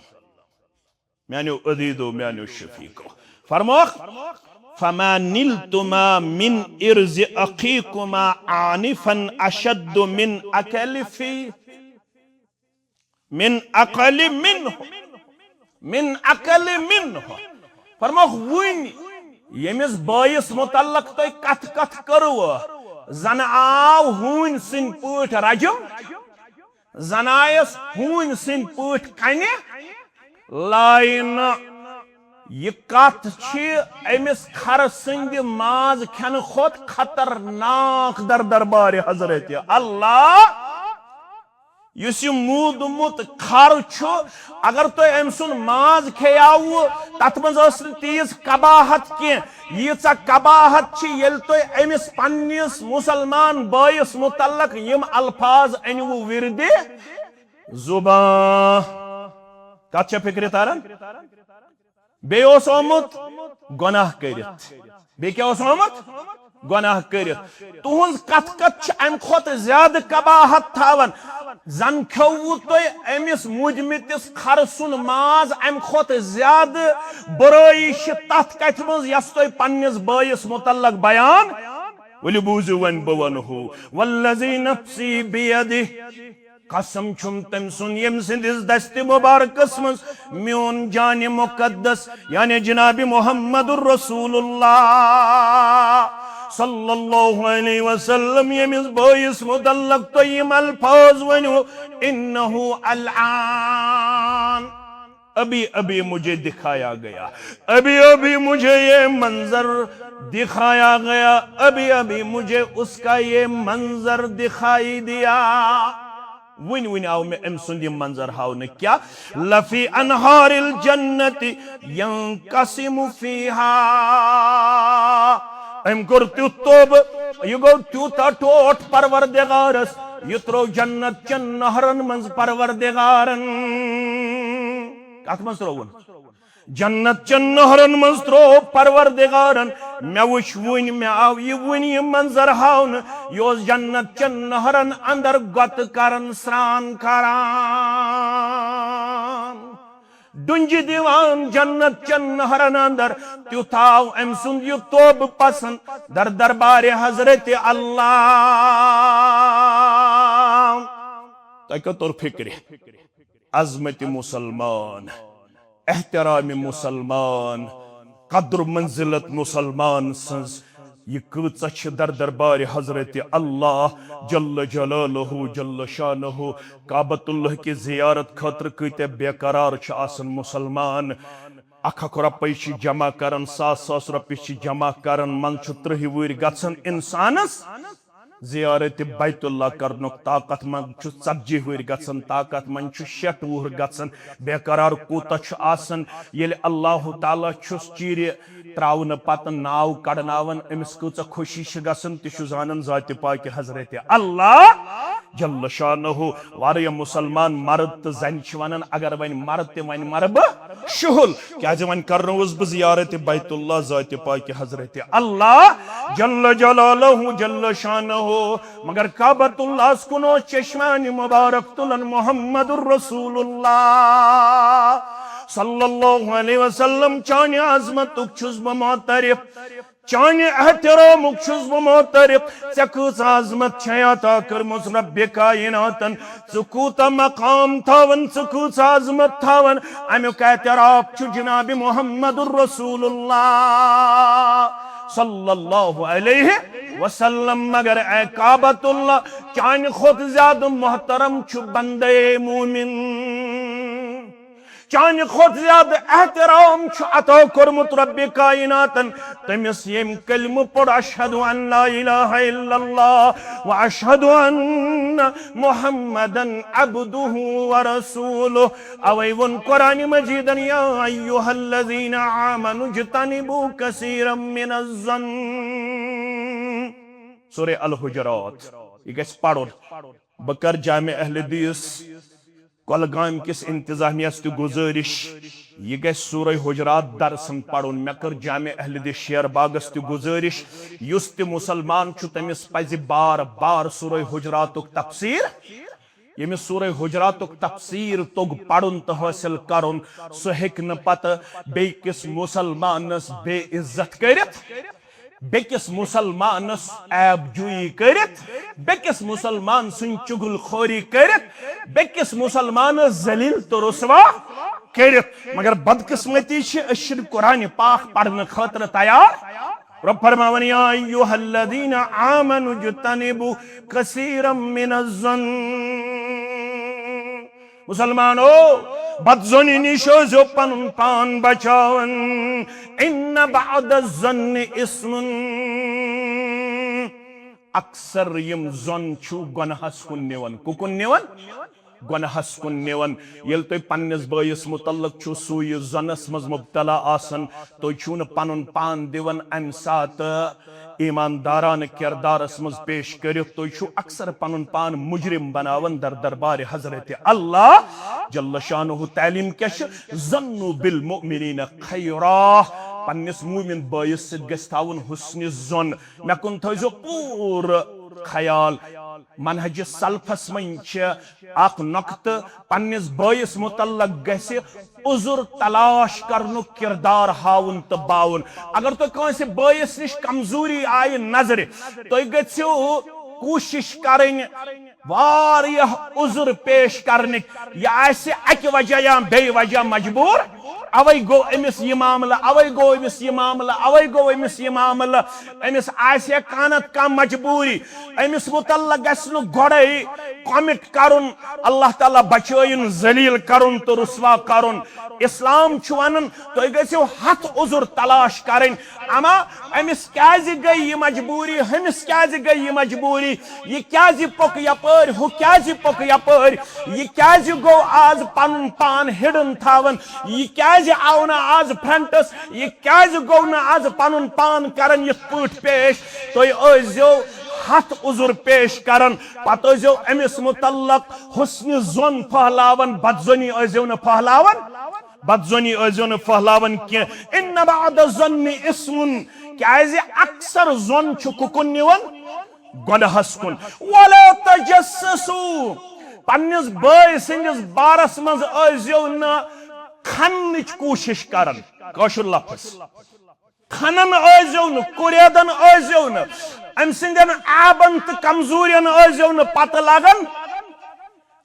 میانیو عزیزو، میانیو شفیقو، فرموکھ، فما نلتما من عرض اخیکما آنفا اشد من اکل فی، من اکل منہ، من اکل منہ۔ فرموکھ، وُنۍ ییٚمِس بٲیِس متعلق تۄہہِ کتھ کتھ کٔروٕ، زن آو ہوٗنۍ سٕنٛدۍ پٲٹھۍ رجم، زن آیس ہوٗنۍ سٕنٛدۍ پٲٹھۍ کنہِ لاینہٕ۔ یہِ کتھ چھِ أمِس کھرٕ سٕنٛدِ ماز کھٮ۪نہٕ کھۄتہٕ خطرناک در دربارِ حضرت اللہ۔ یُس یہِ موٗدمُت کھر چھُ، اگر تۄہہِ أمۍ سُنٛد ماز کھیٚیاوٕ، تتھ منٛز ٲس نہٕ تیٖژ قباحت کینٛہہ، ییٖژاہ قباحت چھِ، ییٚلہِ تُہۍ أمِس پننِس مُسلمان بٲیِس مُتعلق یِم الفاظ أنِوٕ وِردِ زُبان۔ کتھ چھےٚ فِکرِ تران؟ بیٚیہِ اوس آمُت گۄناہ کٔرِتھ۔ بیٚیہِ کیٛاہ اوس آمُت؟ گۄناہ کٔرِتھ۔ تُہٕنٛز کتھ کتھ چھِ امہِ کھۄتہٕ زیادٕ قباحت تھاوان۔ زن کھیوٚوٕ تۄہہِ أمِس مُدمِتِس کھرٕ سُنٛد ماز، امہِ کھۄتہٕ زیادٕ بُرٲیی چھِ تتھ کتھِ منٛز یۄس تۄہہِ پننِس بٲیِس مُتعلق بیان۔ ؤلِو بوٗزِو وۄنۍ بہٕ ونہو۔ والذی نفسی بیدہ، قسم چھُم تٔمۍ سُنٛد ییٚمہِ سٕنٛدِس دستِ مُبارکس منٛز میون جانِ مُقدس، یعنی جناب محمد رسول اللہ صلی اللہ علیہ وسلم، ییٚمِس بٲیِس مُتعلق تۄہہِ یِم الفاظ ؤنِو، انہ الآن، ابھی ابھی مجھے دکھایا گیا، ابھی ابھی مجھے یہ منظر دکھایا گیا، ابھی ابھی مجھے اس کا یہ منظر دکھائی دیا۔ وٕنۍ وٕنۍ آو مےٚ أمۍ سُنٛد یہِ منظر ہاونہٕ۔ کیٛاہ؟ لفی انہار الجنت ینقسم فیہا۔ أمۍ کوٚر تیُتھ توبہٕ، یہِ گوٚو تیوٗتاہ ٹوٹھ پروردگارس، یہِ ترٛوو جنت چٮ۪ن نہرن منٛز پروردگارن۔ کتھ منٛز ترٛووُن؟ جنت چٮ۪ن نہرن منٛز ترٛوو پروردگارن۔ مےٚ وٕچھ وٕنۍ، مےٚ آو یہِ وٕنۍ یہِ منظر ہاونہٕ، یہِ اوس جنت چٮ۪ن نہرن اندر گۄتہٕ کران، سرٛان کران، ڈُنجہِ دِوان جنت چٮ۪ن نہرن اندر۔ تیُتھ آو أمۍ سُنٛد یہِ توبہٕ پسند در دربارِ حضرت اللہ۔ تۄہہِ کیٛاہ توٚر فِکرِ؟ عظمت مسلمان، احترام مسلمان، قدر منزلت مسلمان سٕنٛز، یہِ کۭژاہ چھِ در دربارِ حضرت اللہ جل جلالہ جل شانہ۔ کعبۃ اللہ کہِ زیارت خٲطرٕ کۭتیاہ بے قرار چھِ آسان مسلمان۔ اکھ اکھ رۄپے چھِ جمع کران، ساس ساس رۄپیہِ چھِ جمع کران، منٛزٕ چھُ ترٕٛہہِ وُہٕرۍ گژھان انسانس۔ زیارت بیت اللہ کرنُک طاقت مند چھُ ژتجی وُہٕرۍ گژھان، طاقت مند چھُ شیٹھ وُہُر گژھان۔ بے قرار کوٗتاہ چھُ آسان، ییٚلہِ اللہ تعالیٰ چھُس چیٖرِ تراونہٕ پتہٕ ناو کڑناوان، أمِس کۭژاہ خوشی چھِ گژھان، تہِ چھُ زانان ذاتِ پاکِ حضرت اللہ۔ جل شانہ۔ واریاہ مسلمان مرد تہٕ زنہِ چھِ ونان، اگر وۄنۍ مرٕ تہِ ونہِ، مرٕ بہٕ شُہُل، کیازِ وۄنۍ کرنووُس بہٕ زیارت بیت اللہ، ذاتِ پاکہِ حضرت اللہ جل جلالہ جل شانہ۔ مگر کعبۃ اللہس کُن اوس چشمانِ مبارک تُلان محمد رسول اللہ صلی اللہ علیہ وسلم۔ چانہِ عظمتُک چھُس بہٕ معترف، چانہِ احترامُک چھُس بہٕ معترف۔ ژےٚ کۭژاہ عظمت چھے عطا کٔرمٕژ ربِ کائناتن، ژٕ کوٗتاہ مقام تھاوان، ژٕ کۭژاہ عظمت تھاوان، امیُک اعتراف چھُ جناب محمد رسول اللہ صلی اللہ علیہ وسلم۔ مگر اے کعبۃ اللہ، چانہِ کھۄتہٕ زیادٕ محترم چھُ بندے مومن، چانہِ کھۄتہٕ زیادٕ احترام چھُ عطا کوٚرمُت ربِ کائناتن تٔمِس، ییٚمۍ کلمہٕ پوٚر، اشہد ان لا الہ الا اللہ و اشہد ان محمدا عبدہ و رسولہ۔ اوے ووٚن قرآن مجیدن، یا ایھا الذین آمنوا اجتنبوا کثیرا من الظن۔ سورہ الحجرات، یہِ گژھِ پرُن۔ بہٕ کرٕ جامع اہل حدیث کۄلگامہِ کِس انتظامیہ ہس تہِ گُزٲرِش، یہِ گژھِ سورہ حجرات درسن پرُن۔ مےٚ کٔر جامع اہل حدیث شیر باغس تہِ گُزٲرِش، یُس تہِ مسلمان چھُ، تٔمِس پزِ بار بار سورہ حجراتُک تفسیر۔ ییٚمِس سورہ حجراتُک تفسیر توٚگ پرُن تہٕ حٲصِل کرُن، سُہ ہیٚکہِ نہٕ پتہٕ بیٚیہِ کِس مسلمانس بے عزت کٔرِتھ، بیٚکِس مسلمانس عیب جویی کٔرِتھ، بیٚکِس مسلمان سٕنٛز چُغل خوری کٔرِتھ، بیٚکِس مسلمانس ذلیل تہٕ رسوا کٔرِتھ۔ مگر بدقسمتی چھِ، أسۍ چھِنہٕ قرآن پاک پرنہٕ خٲطرٕ تیار۔ رب فرماوان، یا ایھا الذین آمنوا اجتنبوا کثیرا من الظن۔ مسلمانو، بدظنی نِش ٲسۍزیو پنُن پان بچاوان۔ ان بعض الظن اثم۔ اکثر یِم ظن چھُ گۄناہس کُن نِوان۔ کُکُن نِوان؟ گۄناہس کُن نِوان۔ ییٚلہِ تُہۍ پننِس بٲیِس مُتعلق چھُو سوٗیہِ ظنس منٛز مبتلا آسان، تُہۍ چھِو نہٕ پنُن پان دِوان امہِ ساتہٕ ایماندارانہٕ کردارس منٛز پیش کٔرِتھ، تُہۍ چھِو اکثر پنُن پان مجرم بناوان در دربارِ حضرت اللہ جل شانہ۔ تعلیٖم کیٛاہ چھِ؟ ظنوا بالمؤمنین خیرا۔ پننِس مومن بٲیِس سۭتۍ گژھِ تھاوُن حسنِ ظن۔ مےٚ کُن تھٲیزیو پوٗرٕ خیال۔ منہج سلفس منٛز چھِ اکھ نۄقطہٕ، پننِس بٲیِس مُتعلق گژھِ عذر تلاش کرنُک کردار ہاوُن تہٕ باوُن۔ اگر تۄہہِ کٲنٛسہِ بٲیِس نِش کمزوری آیہِ نظرِ، تُہۍ گٔژھِو کوٗشِش کرٕنۍ واریاہ عذر پیش کرنٕکۍ۔ یہِ آسہِ اکہِ وجہ یا بیٚیہِ وجہ مجبوٗر، اوے گوٚو أمِس یہِ معاملہٕ، اوے گوٚو أمِس یہِ معاملہٕ، اوے گوٚو أمِس یہِ معاملہٕ۔ أمِس آسہِ ہا کانٛہہ نتہٕ کانٛہہ مجبوٗری، أمِس مُتعلق گژھِ نہٕ گۄڈَے comment کرُن، اللہ تعالیٰ بچٲیِن ذلیل کرُن تہٕ رسوا کرُن۔ اسلام چھُ ونان، تُہۍ گٔژھِو ہتھ عذر تلاش کرٕنۍ۔ اما أمِس کیازِ گٔے یہِ مجبوٗری، ہُمِس کیازِ گٔے یہِ مجبوٗری، یہِ کیازِ پوٚک یپٲرۍ، ہُہ کیازِ پوٚک یپٲرۍ، یہِ کیازِ گوٚو آز پنُن پان hidden تھاوان، یہِ کیازِ آو نہٕ آز frontس، یہِ کیازِ گوٚو نہٕ آز پنُن پان کران یِتھ پٲٹھۍ پیش۔ تُہۍ ٲسۍزیو ہتھ عذر پیش کران، پتہٕ ٲسۍزیو أمِس مُتعلق حسنِ ظن پھٔہلاوان، بدظنی ٲسۍزیو نہٕ پھٔہلاوان۔ بدظنی ٲسۍزیو نہٕ پھٔہلاوان کینٛہہ۔ ان بعض الظن اثم۔ کیازِ اکثر ظن چھُ کُکُن نِوان؟ گۄناہس کُن۔ ولا تجسسوا۔ پننِس بٲے سٕنٛدِس بارس منٛز ٲسۍزیو نہٕ کھننٕچ کوٗشش کران۔ کٲشُر لفظ۔ کھنان ٲسۍزیو نہٕ، قریدن ٲسۍزیو نہٕ، أمۍ سٕنٛدٮ۪ن عیبن تہٕ کمزوٗرین ٲسۍزیو نہٕ پتہٕ لگان۔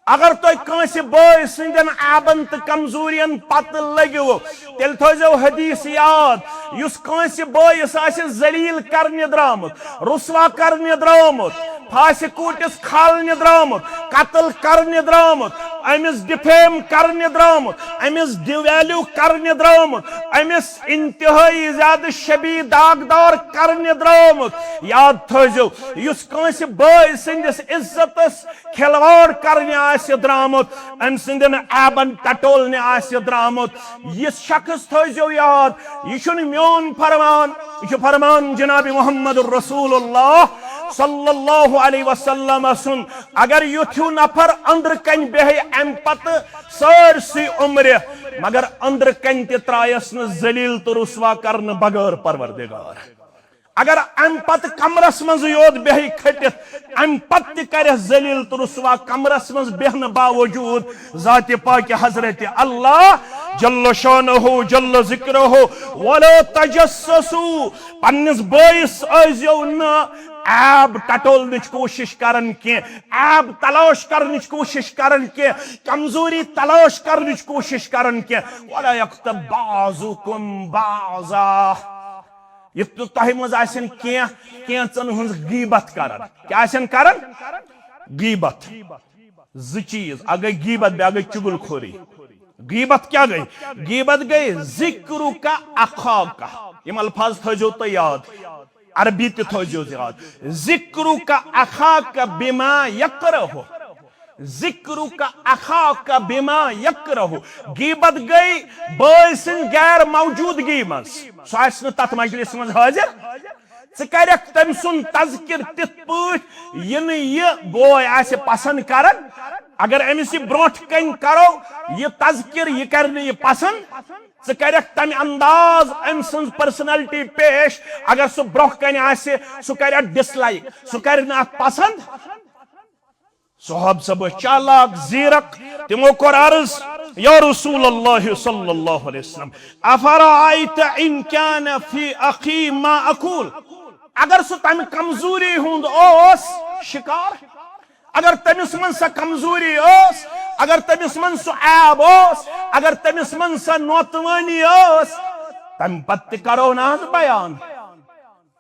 اگر تُہۍ کٲنٛسہِ بٲے سٕنٛدٮ۪ن عیبن تہٕ کمزوٗرین پتہٕ لٔگِو، تیٚلہِ تھٲیزیو حدیث یاد، یُس کٲنٛسہِ بٲیِس آسہِ ذلیل کرنہِ درٛامُت، رسوا کرنہِ درٛامُت، پھاسہِ کوٗٹِس کھالنہِ درٛامُت، قتل کرنہِ درٛامُت، أمِس defame کرنہِ درٛامُت، أمِس devalue کرنہِ درٛامُت، أمِس انتہٲئی زیادٕ شبیہ داغدار کرنہِ درٛامُت۔ یاد تھٲیزیو، یُس کٲنٛسہِ بٲے سٕنٛدِس عزتس کھلواڑ کرنہِ آسہِ درٛامُت، أمۍ سٕنٛدٮ۪ن عیبن ٹٹولنہِ آسہِ درٛامُت، یہِ شخص تھٲیزیو یاد، یہِ چھُنہٕ میون فرمان، یہِ چھُ فرمان جناب محمد رسول اللہ صلی اللہ علیہ وسلم سُنٛد، اگر یُتھ ہیوٗ نفر أنٛدرٕ کنہِ بیہہِ امہِ پتہٕ سٲرسٕے عمرِ، مگر أنٛدرٕ کنہِ تہِ ترایس نہٕ ذلیل تہٕ رسوا کرنہٕ بغٲر پروردگار۔ اگر امہِ پتہٕ کمرس منٛز یوت بیہہِ کھٔٹِتھ، امہِ پتہٕ تہِ کرٮ۪س ذلیل تہٕ رسوا کمرس منٛز بیہنہٕ باوجود، ذاتِ پاکِ حضرت اللہ جل شانہ جل ذکرہ، ولا تجسسوا، پننِس بٲیِس ٲسۍزیو نہٕ عیب ٹٹولنٕچ کوٗشِش کران کینٛہہ، عیب تلاش کرنٕچ کوٗشِش کران کینٛہہ، کمزوری تلاش کرنٕچ کوٗشِش کران کینٛہہ۔ ولا یغتب بعضکم بعضا۔ یُتھ نہٕ تۄہہِ منٛز آسن کینٛہہ کینٛژن ہٕنٛز غیبت کران۔ کیٛاہ آسن کران؟ غیبت۔ زٕ چیٖز، اکھ گٔے غیبت، بیٛاکھ گٔے چُغل خوری۔ غیبت کیٛاہ گٔے؟ غیبت گٔے ذکرک اخاک۔ یِم الفاظ تھٲیزیو تُہۍ یاد، عربی تہِ تھٲیزیو یاد۔ ذکرک اخاک بما یکرہ۔ ذکرک اخاک بما یکرہ۔ غیبت گٔے بٲے سٕنٛز غیر موجودگی منٛز۔ سُہ آسہِ نہٕ تتھ مجلس منٛز حٲضِر۔ ژٕ کرکھ تٔمۍ سُنٛد تذکر تِتھ پٲٹھۍ، یہِ نہٕ یہِ بوے آسہِ پسند کران۔ اگر أمِس یہِ برونٛٹھ کنہِ کرو، یہِ تذکر، یہِ کرِ نہٕ یہِ پسند۔ ژٕ کرکھ تمہِ انداز أمۍ سٕنٛز personality پیش۔ اگر سُہ برونٛہہ کنہِ آسہِ، سُہ کرِ اتھ dislike، سُہ کرِ نہٕ اتھ پسند۔ صحابہ صٲب ٲسۍ چالاک، زیرک، تِمو کوٚر عرض، یا رسول اللہ صلی اللہ علیہ وسلم، افرأیت ان کان فی اخی ما اقول؟ اگر سُہ تمہِ کمزوری ہُنٛد اوس شکار، اگر تٔمِس منٛز سۄ کمزوری ٲس، اگر تٔمِس منٛز سُہ عیب اوس، اگر تٔمِس منٛز سۄ نوتوٲنی ٲس، تمہِ پتہٕ تہِ کرو نہٕ حظ بیان۔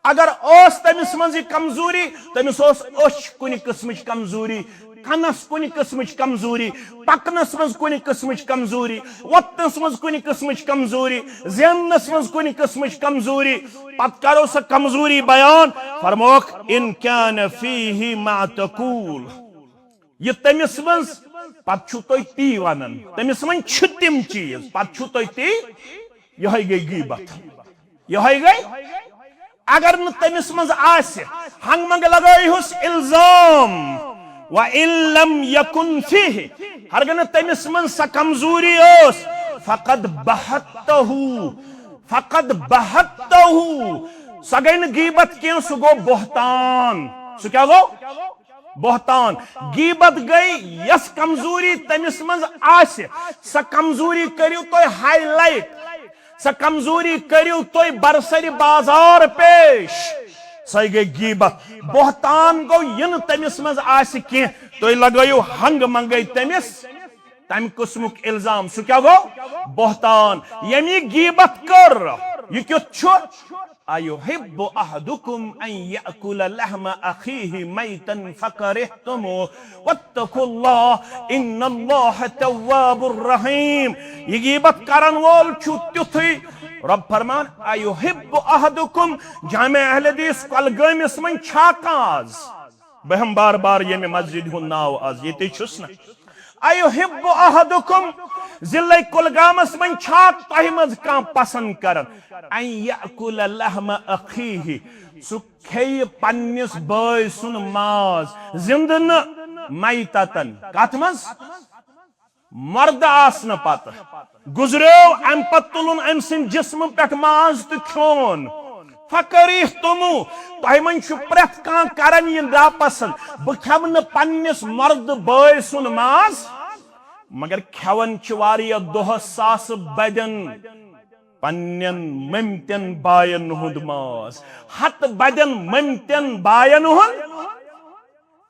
اگر اوس تٔمِس منٛز یہِ کمزوری، تٔمِس اوس أچھ کُنہِ قٕسمٕچ کمزوری، کنس کُنہِ قٕسمٕچ کمزوری، پکنس منٛز کُنہِ قٕسمٕچ کمزوری، وۄتھنس منٛز کُنہِ قٕسمٕچ کمزوری، زیننس منٛز کُنہِ قٕسمٕچ کمزوری، پتہٕ کرو سۄ کمزوری بیان۔ فرموکھ، ان کان فیہ ما تقول، یہِ تٔمِس منٛز، پتہٕ چھُو تُہۍ تی ونان، تٔمِس منٛز چھِ تِم چیٖز، پتہٕ چھُو تُہۍ تی، یِہوٚے گٔے غیبت۔ یِہوٚے گٔے، اگر نہٕ تٔمِس منٛز آسہِ، ہنٛگ منٛگ لگٲیہُس الزام، وَإِن لَمْ يَكُنْ فِيهِ، ہرگاہ نہٕ تٔمِس منٛز سۄ کمزوری ٲس، فَقَدْ بَهَتَّهُ، فَقَدْ بَهَتَّهُ، سۄ گٔے نہٕ غیبت کینٛہہ، سُہ گوٚو بہتان۔ سُہ کیٛاہ گوٚو؟ بہتان۔ غیبت گٔے یۄس کمزوری تٔمِس منٛز آسہِ، سۄ کمزوری کٔرِو تُہۍ highlight، سۄ کمزوری کٔرِو تُہۍ برسرِ بازار پیش، سۄے گٔے غیبت۔ بہتان گوٚو یہِ نہٕ تٔمِس منٛز آسہِ کینٛہہ، تُہۍ لگٲیِو ہنٛگہٕ منٛگَے تٔمِس تَمہِ قٕسمُک الزام۔ سُہ کیٛاہ گوٚو؟ بہتان۔ ییٚمۍ یہِ غیبت کٔر، یہِ کیُتھ چھُ؟ أَيُحِبُّ أَحَدُكُمْ أَنْ يَأْكُلَ لَحْمَ أَخِيهِ مَيْتًا فَكَرِهْتُمُوهُ وَاتَّقُوا اللَّهَ إِنَّ اللَّهَ تَوَّابٌ رَحِيمٌ۔ یہِ غیبت کرن وول چھُ تیُتھُے۔ رۄب فرمان، أَيُحِبُّ أَحَدُكُمْ، جامع اہل حدیث کۄلگٲمِس منٛز چھا کانٛہہ آز؟ بہٕ ہٮ۪مہٕ بار بار ییٚمہِ مسجدِ ہُنٛد ناو آز، ییٚتے چھُس نہ۔ أَيُحِبُّ أَحَدُكُمْ، ضلعے کۄلگامس منٛز چھا تۄہہِ منٛز کانٛہہ پسند کران؟ أَنْ يَأْكُلَ لَحْمَ أَخِيهِ، سُہ کھیٚیہِ پننِس بٲے سُنٛد ماز، زِنٛدٕ نہٕ، مَيْتَةً، کتھ منٛز؟ مردٕ آسنہٕ پتہٕ۔ گُزریو، امہِ پتہٕ تُلُن أمۍ سٕنٛدِ جسمہٕ پٮ۪ٹھ ماز تہٕ کھیوٚن۔ فَكَرِهْتُمُوهُ، تۄہہِ منٛز چھُ پرٛٮ۪تھ کانٛہہ کران یہِ ناپسنٛد، بہٕ کھٮ۪مہٕ نہٕ پننِس مردٕ بٲے سُنٛد ماز، مگر کھٮ۪وان چھِ واریاہ دۄہس ساسہٕ بدٮ۪ن پننٮ۪ن مٔمتٮ۪ن باین ہُنٛد ماز، ہتہٕ بدٮ۪ن مٔمتٮ۪ن باین ہُنٛد۔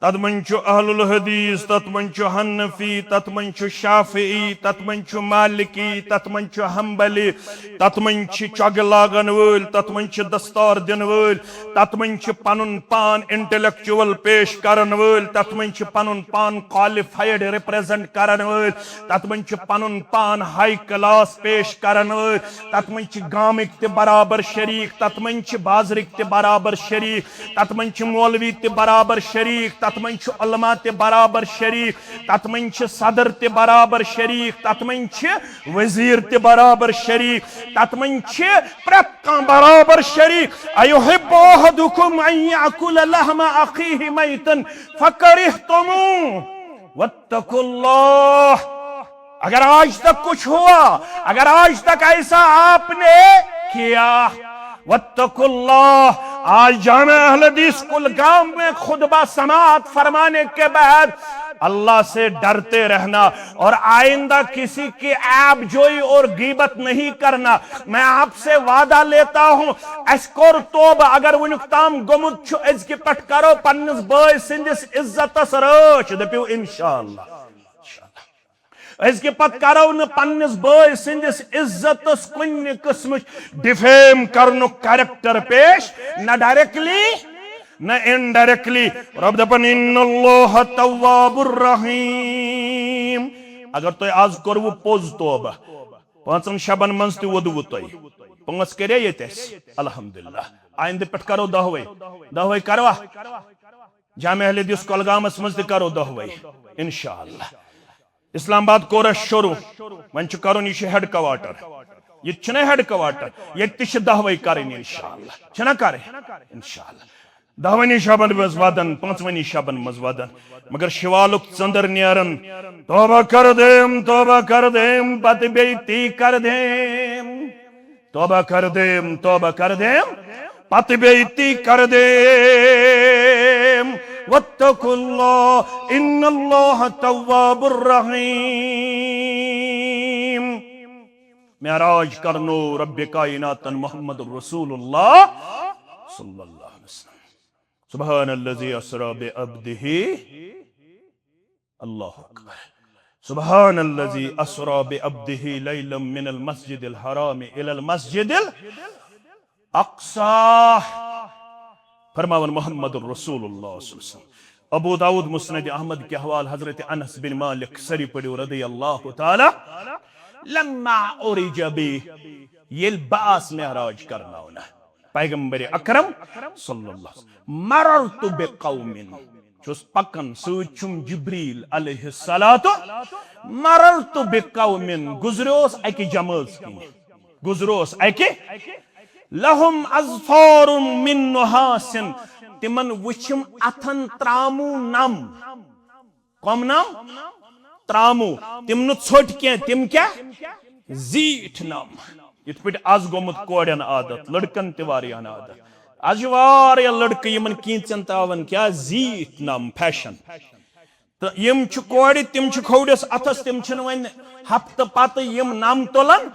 تتھ منٛز چھُ اہل الحدیث، تتھ منٛز چھُ حنفی، تتھ منٛز چھُ شافعی، تتھ منٛز چھُ مالکی، تتھ منٛز چھُ حنبلی، تتھ منٛز چھِ چۄگہٕ لاگن وٲلۍ، تتھ منٛز چھِ دستار دِنہٕ وٲلۍ، تتھ منٛز چھِ پنُن پان intellectual پیش کرن وٲلۍ، تتھ منٛز چھِ پنُن پان qualified represent کرن وٲلۍ، تتھ منٛز چھِ پنُن پان high class پیش کرن وٲلۍ، تتھ منٛز چھِ گامٕکۍ تہِ برابر شریٖک، تتھ منٛز چھِ بازرٕکۍ تہِ برابر شریٖک، تتھ منٛز چھِ مولوی تہِ برابر شریٖک، تتھ منٛز چھِ علماء تہِ برابر شریک، تتھ منٛز چھِ صدر تہِ برابر شریک، تتھ منٛز چھِ وزیر تہِ برابر شریک، تتھ منٛز چھِ پرٛٮ۪تھ کانٛہہ برابر شریک۔ أيحب أحدكم أن يأكل لحم أخيه ميتا فكرهتموه واتقوا الله۔ اگر آج تک کچھ ہوا، اگر آج تک ایسا آپ نے کیا، واتقوا اللہ، آج جامع اہل حدیث کلگام میں خطبہ سماعت فرمانے کے بعد اللہ سے ڈرتے رہنا اور آئندہ کسی کی عیب جوئی اور غیبت نہیں کرنا۔ میں آپ سے وعدہ لیتا ہوں، اسہِ کوٚر توبہٕ، اگر وٕنیُک تام گوٚمُت چھُ، أزکہِ پٮ۪ٹھ کرو پننِس بٲے سٕنٛدِس عزتس رٲچھ، دٔپِو انشاءاللہ۔ أزکہِ پتہٕ کرو نہٕ پننِس بٲے سٕنٛدِس عزتس کُنہِ قٕسمٕچ ڈیفیم کرنُک کریکٹر پیش، نہ ڈائریکٹلی نہ انڈائریکٹلی۔ رب دپان، ان اللہ تواب الرحیم۔ اگر تۄہہِ آز کوٚروٕ پوٚز توبہ، پانٛژن شبن منٛز تہِ ووٚدوٕ تۄہہِ، پانٛژھ کریے ییٚتہِ اَسہِ، الحمدللہ۔ آیندٕ پٮ۪ٹھ کرو دۄہوے، دۄہوے کروا؟ جامع اہل حدیث کۄلگامس منٛز تہِ کرو دۄہوے، انشاءاللہ۔ اسلام آباد کوٚر اَسہِ شروع، وۄنۍ چھُ کرُن، یہِ چھُ ہیڈ کوارٹر، یہِ تہِ چھُنہ ہیڈ کوارٹر، ییٚتہِ تہِ چھِ دۄہوے کرٕنۍ انشاءاللہ، چھِنہ کرٕنۍ؟ انشاءاللہ۔ دہوٕنی شبن منٛز ودن، پانٛژوٕنی شبن منٛز ودن، مگر شوالُک ژٔنٛدٕر نیرن، توبہ کر دیم، توبہ کر دیم، پتہٕ بیٚیہِ تی کر دیم۔ توبہ کر دیم، توبہ کر دیم، پتہٕ بیٚیہِ تی کر دیم۔ واتقوا اللہ، ان اللہ تواب الرحیم۔ معراج کرنو رب کائناتن محمد رسول اللہ صلی اللہ علیہ وسلم۔ سبحان الذي اسرا بعبده، اللہ اکبر۔ سبحان الذي اسرا بعبده ليلا من المسجد الحرام الى المسجد الاقصى۔ فرماون محمد رسول اللہ صلی اللہ علیہ وسلم۔ ابو داؤد مسند احمد کے حوال حضرت انس بن مالک سری پڑھو رضی اللہ تعالی۔ لما عرج بي، ییٚلہِ بہٕ آس معراج کرناونہٕ۔ پیغمبر اکرم صلی اللہ علیہ وسلم، مررت بقوم، چھُس پکان، سۭتۍ چھُم جبریل علیہ الصلوۃ۔ مررت بقوم، گُزریوس اکہِ جمٲژ کِنۍ، گُزریوس اکہِ، لهم اظفار من نحاس، تِمن وٕچھِم اتھن تراموٗ نم۔ کۄم نم؟ تراموٗ۔ تِم نہٕ ژھوٚٹۍ کینٛہہ، تِم کیٛاہ؟ زیٖٹھۍ نم۔ یِتھ پٲٹھۍ از گوٚمُت کورٮ۪ن عادت، لڑکن تہِ واریاہن عادت۔ از چھِ واریاہ لڑکہٕ یِمن کینٛژن تاون کیٛاہ زیٖٹھۍ نم، فیشن۔ تہٕ یِم چھِ کورِ، تِم چھِ کھوورِس اتھس، تِم چھِنہٕ وۄنۍ ہفتہٕ پتہٕ یِم نم تُلان۔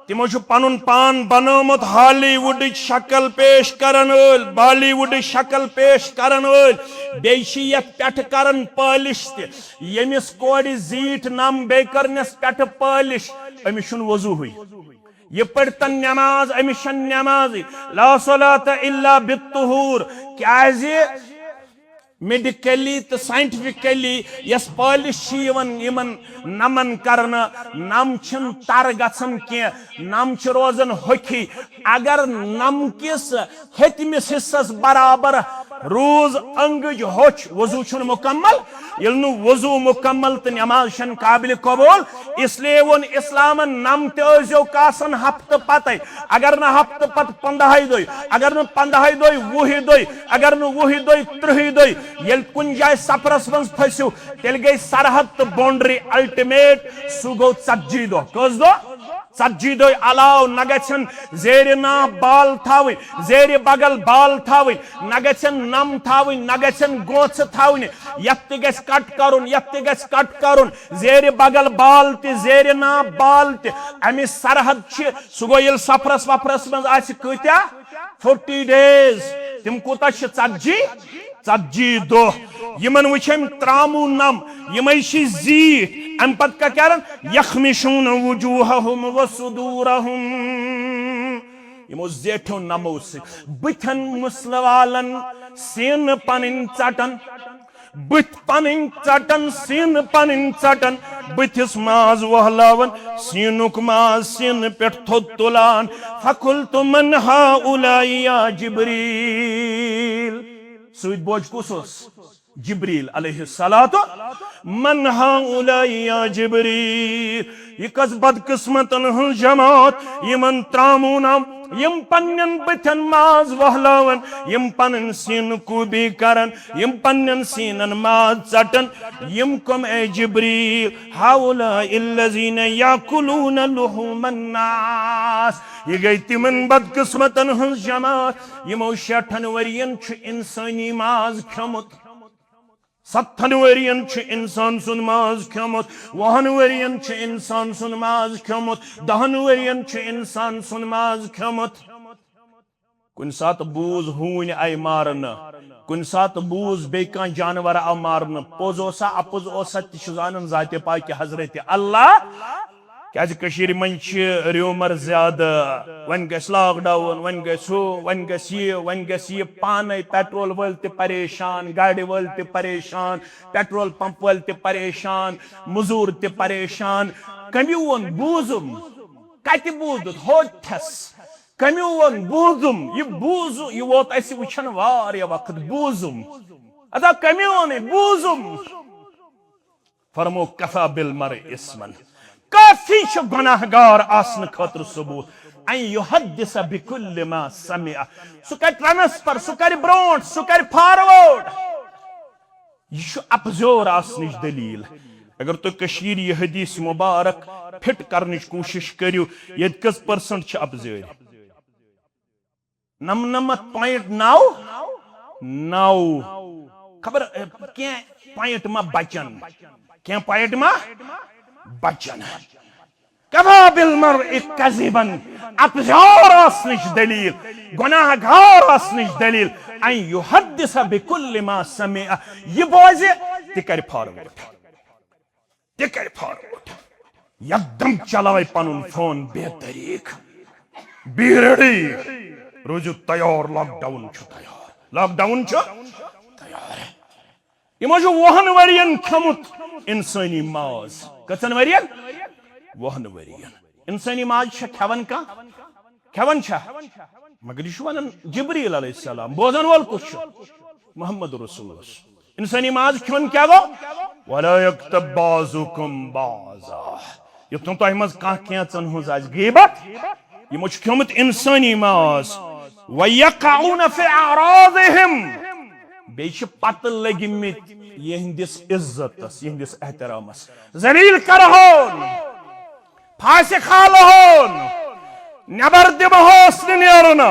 تِمو چھُ پنُن پان بنومُت ہالی وُڈٕچ شکل پیش کرن وٲلۍ، بالی وُڈٕچ شکل پیش کرن وٲلۍ۔ بیٚیہِ چھِ یتھ پٮ۪ٹھٕ کران پٲلِش تہِ۔ ییٚمِس کورِ زیٖٹھ نم بیٚیہِ کٔرنس پٮ۪ٹھٕ پٲلِش، أمِس چھُنہٕ وضوٗہٕے۔ یہِ پٔرۍتن نٮ۪ماز، أمِس چھَنہٕ نٮ۪مازٕے۔ لا صلاة الا بالطہور۔ کیازِ؟ میڈیکلی تہٕ ساینٹیفکلی یۄس پٲلِش چھِ یِوان یِمن نمن کرنہٕ، نم چھِنہٕ تر گژھان کینٛہہ، نم چھِ روزان ہوٚکھی۔ اگر نم کِس ہیٚتمِس حصس برابر روٗز أنگٕج ہوٚچھ، وضوٗ چھُنہٕ مُکمل۔ ییٚلہِ نہٕ وضوٗ مُکمل تہٕ نٮ۪ماز چھَنہٕ قابلِ قبوٗل، اس لیے ووٚن اسلامن، نم تہِ ٲسۍزیو کاسان ہفتہٕ پتے، اگر نہٕ ہفتہٕ پتہٕ پنٛدہاے دۄہہِ، اگر نہٕ پنٛدہاے دۄہہِ وُہہِ دۄہہِ، اگر نہٕ وُہہِ دۄہہِ ترٕٛہہِ دۄہہِ۔ ییٚلہِ کُنہِ جایہِ سفرس منٛز پھٔسِو، تیٚلہِ گٔے سرحد تہٕ باونڈری الٹیمیٹ، سُہ گوٚو ژتجی دۄہ۔ کٔژ دۄہ؟ ژتجی دۄہہِ علاوٕ نہ گژھن زیرِ ناف بال تھاوٕنۍ، زیرِ بغل بال تھاوٕنۍ، نہ گژھن نم تھاوٕنۍ، نہ گژھن گونٛژھٕ تھاونہِ۔ یتھ تہِ گژھِ کٹ کرُن، یتھ تہِ گژھِ کٹ کرُن، زیرِ بغل بال تہِ، زیرِ ناف بال تہِ۔ امِچ سرحد چھِ، سُہ گوٚو ییٚلہِ سفرس وفرس منٛز آسہِ کۭتیاہ؟ Forty days. تِم کوٗتاہ چھِ؟ ژتجی۔ ژتجی دۄہ۔ یِمن وٕچھ أمۍ تراموٗ نم، یِمے چھِ زیٖٹھۍ۔ امہِ پتہٕ کیٛاہ کرن؟ یخمشون وجوہہم وصدورہم۔ یِمو زیٹھیو نمو سۭتۍ بٕتھٮ۪ن مسلہٕ والن، سینہٕ پنٕنۍ ژٹن، بٕتھۍ پنٕنۍ ژٹن، سینہٕ پنٕنۍ ژٹن، بٕتھِس ماز وۄہلاون، سینُک ماز سینہٕ پٮ۪ٹھ تھوٚد تُلان۔ فقلت من هؤلاء یا جبریل؟ سۭتۍ بوج کُس اوس؟ جبریل علیہ الصلوۃ، من ہؤلاء یا جبریل، یہ کس بدقسمتن ہنز جماعت، یمن ترامون آو، یم پننن بتھن ماز وہلاون، یم پنن سین کوبی کرن، یم پننن سینن ماز ژٹن، یم کم اے جبریل؟ ہؤلاء الذین یاکلون لحوم الناس، یہ گئی تمن بدقسمتن ہنز جماعت، یمو شیٹھن ورین چھ انسانی ماز کھیومت۔ ستن ورین چھ انسان سُنٛد ماز کھیومت، وُہن ورین چھ انسان سُنٛد ماز کھیومت، دہن ورین چھ انسان سُنٛد ماز کھیومت۔ کُنہِ ساتہٕ بوٗز ہوٗنۍ آیہِ مارنہٕ، کُنہِ ساتہٕ بوٗز بیٚیہِ کانٛہہ جانور آو مارنہٕ۔ پوٚز اوسا، اپُز اوسا، تہِ چھُ زانان ذاتِ پاکہِ حضرت اللہ۔ کیازِ کٔشیٖرِ منٛز چھِ rumor زیادٕ، وۄنۍ گژھِ lockdown، وۄنۍ گژھِ ہُہ، وۄنۍ گژھِ یہِ، وۄنۍ گژھِ یہِ۔ پانے petrol وٲلۍ تہِ پریشان، گاڑِ وٲلۍ تہِ پریشان، petrol pump وٲلۍ تہِ پریشان، مٔزوٗر تہِ پریشان۔ کٔمۍ ووٚن؟ بوٗزُم۔ کتہِ بوٗزُتھ؟ ہوٚتھس۔ کٔمۍ ووٚن؟ بوٗزُم۔ یہِ بوٗزُ، یہِ ووت اسہِ وٕچھان واریاہ وقت۔ بوٗزُم۔ ادا کٔمۍ ووٚن؟ بوٗزُم۔ فرمو، کفی بالمرء اثما، کافی چھُ گناہ گار آسنہٕ خٲطرٕ ثبوت، ان یحدث بکل ما سمع، سُہ کرِ transfer، سُہ کرِ برونٛٹھ، سُہ کرِ forward۔ یہِ چھُ اپزیور آسنٕچ دلیل۔ اگر تُہۍ کٔشیٖرِ یہِ حدیث مبارک fit کرنٕچ کوٗشش کٔرِو، ییٚتہِ کٔژ percent چھِ اپزیٲرۍ؟ نمنمتھ point نو نو۔ خبر، اے، کینٛہہ point ما بچن، کینٛہہ point ما بچن۔ کفی بالمرء کذبا، اپزار آسنٕچ دلیل، گناہ گار آسنٕچ دلیل، ان یحدث بکل ما سمع، یہِ بوزِ، تہِ کرِ forward۔ تہِ کرِ forward۔ یکدم چلاوِ پنُن phone بے طریق۔ Be ready۔ روٗزِو تیار، lockdown چھُ تیار۔ Lockdown چھُ تیار۔ یِمو چھُ وُہن ؤرین کھیوٚمُت انسٲنی ماز۔ کٔژن ؤرین؟ وُہن ؤرین۔ انسٲنی ماز چھا کھٮ۪وان کانٛہہ؟ کھٮ۪وان چھا؟ مگر یہِ چھُ ونان جبریل علیہ السلام، بوزن وول کُس چھُ؟ محمد رسول۔ انسٲنی ماز کھیوٚن کیٛاہ گوٚو؟ ولا یغتب بعضکم بعضا۔ یُتھ نہٕ تۄہہِ منٛز کانٛہہ کینٛژن ہٕنٛز آسہِ غیبت۔ یِمو چھُ کھیوٚمُت انسٲنی ماز۔ ویقعون فی اعراضہم۔ بیٚیہِ چھِ پتہٕ لٔگمٕتۍ یِہنٛدِس عزتس، یِہنٛدِس احترامس۔ ذلیل کرہون، پھاسہِ کھالہون، نٮ۪بر دِمہوس نہٕ نیرُن۔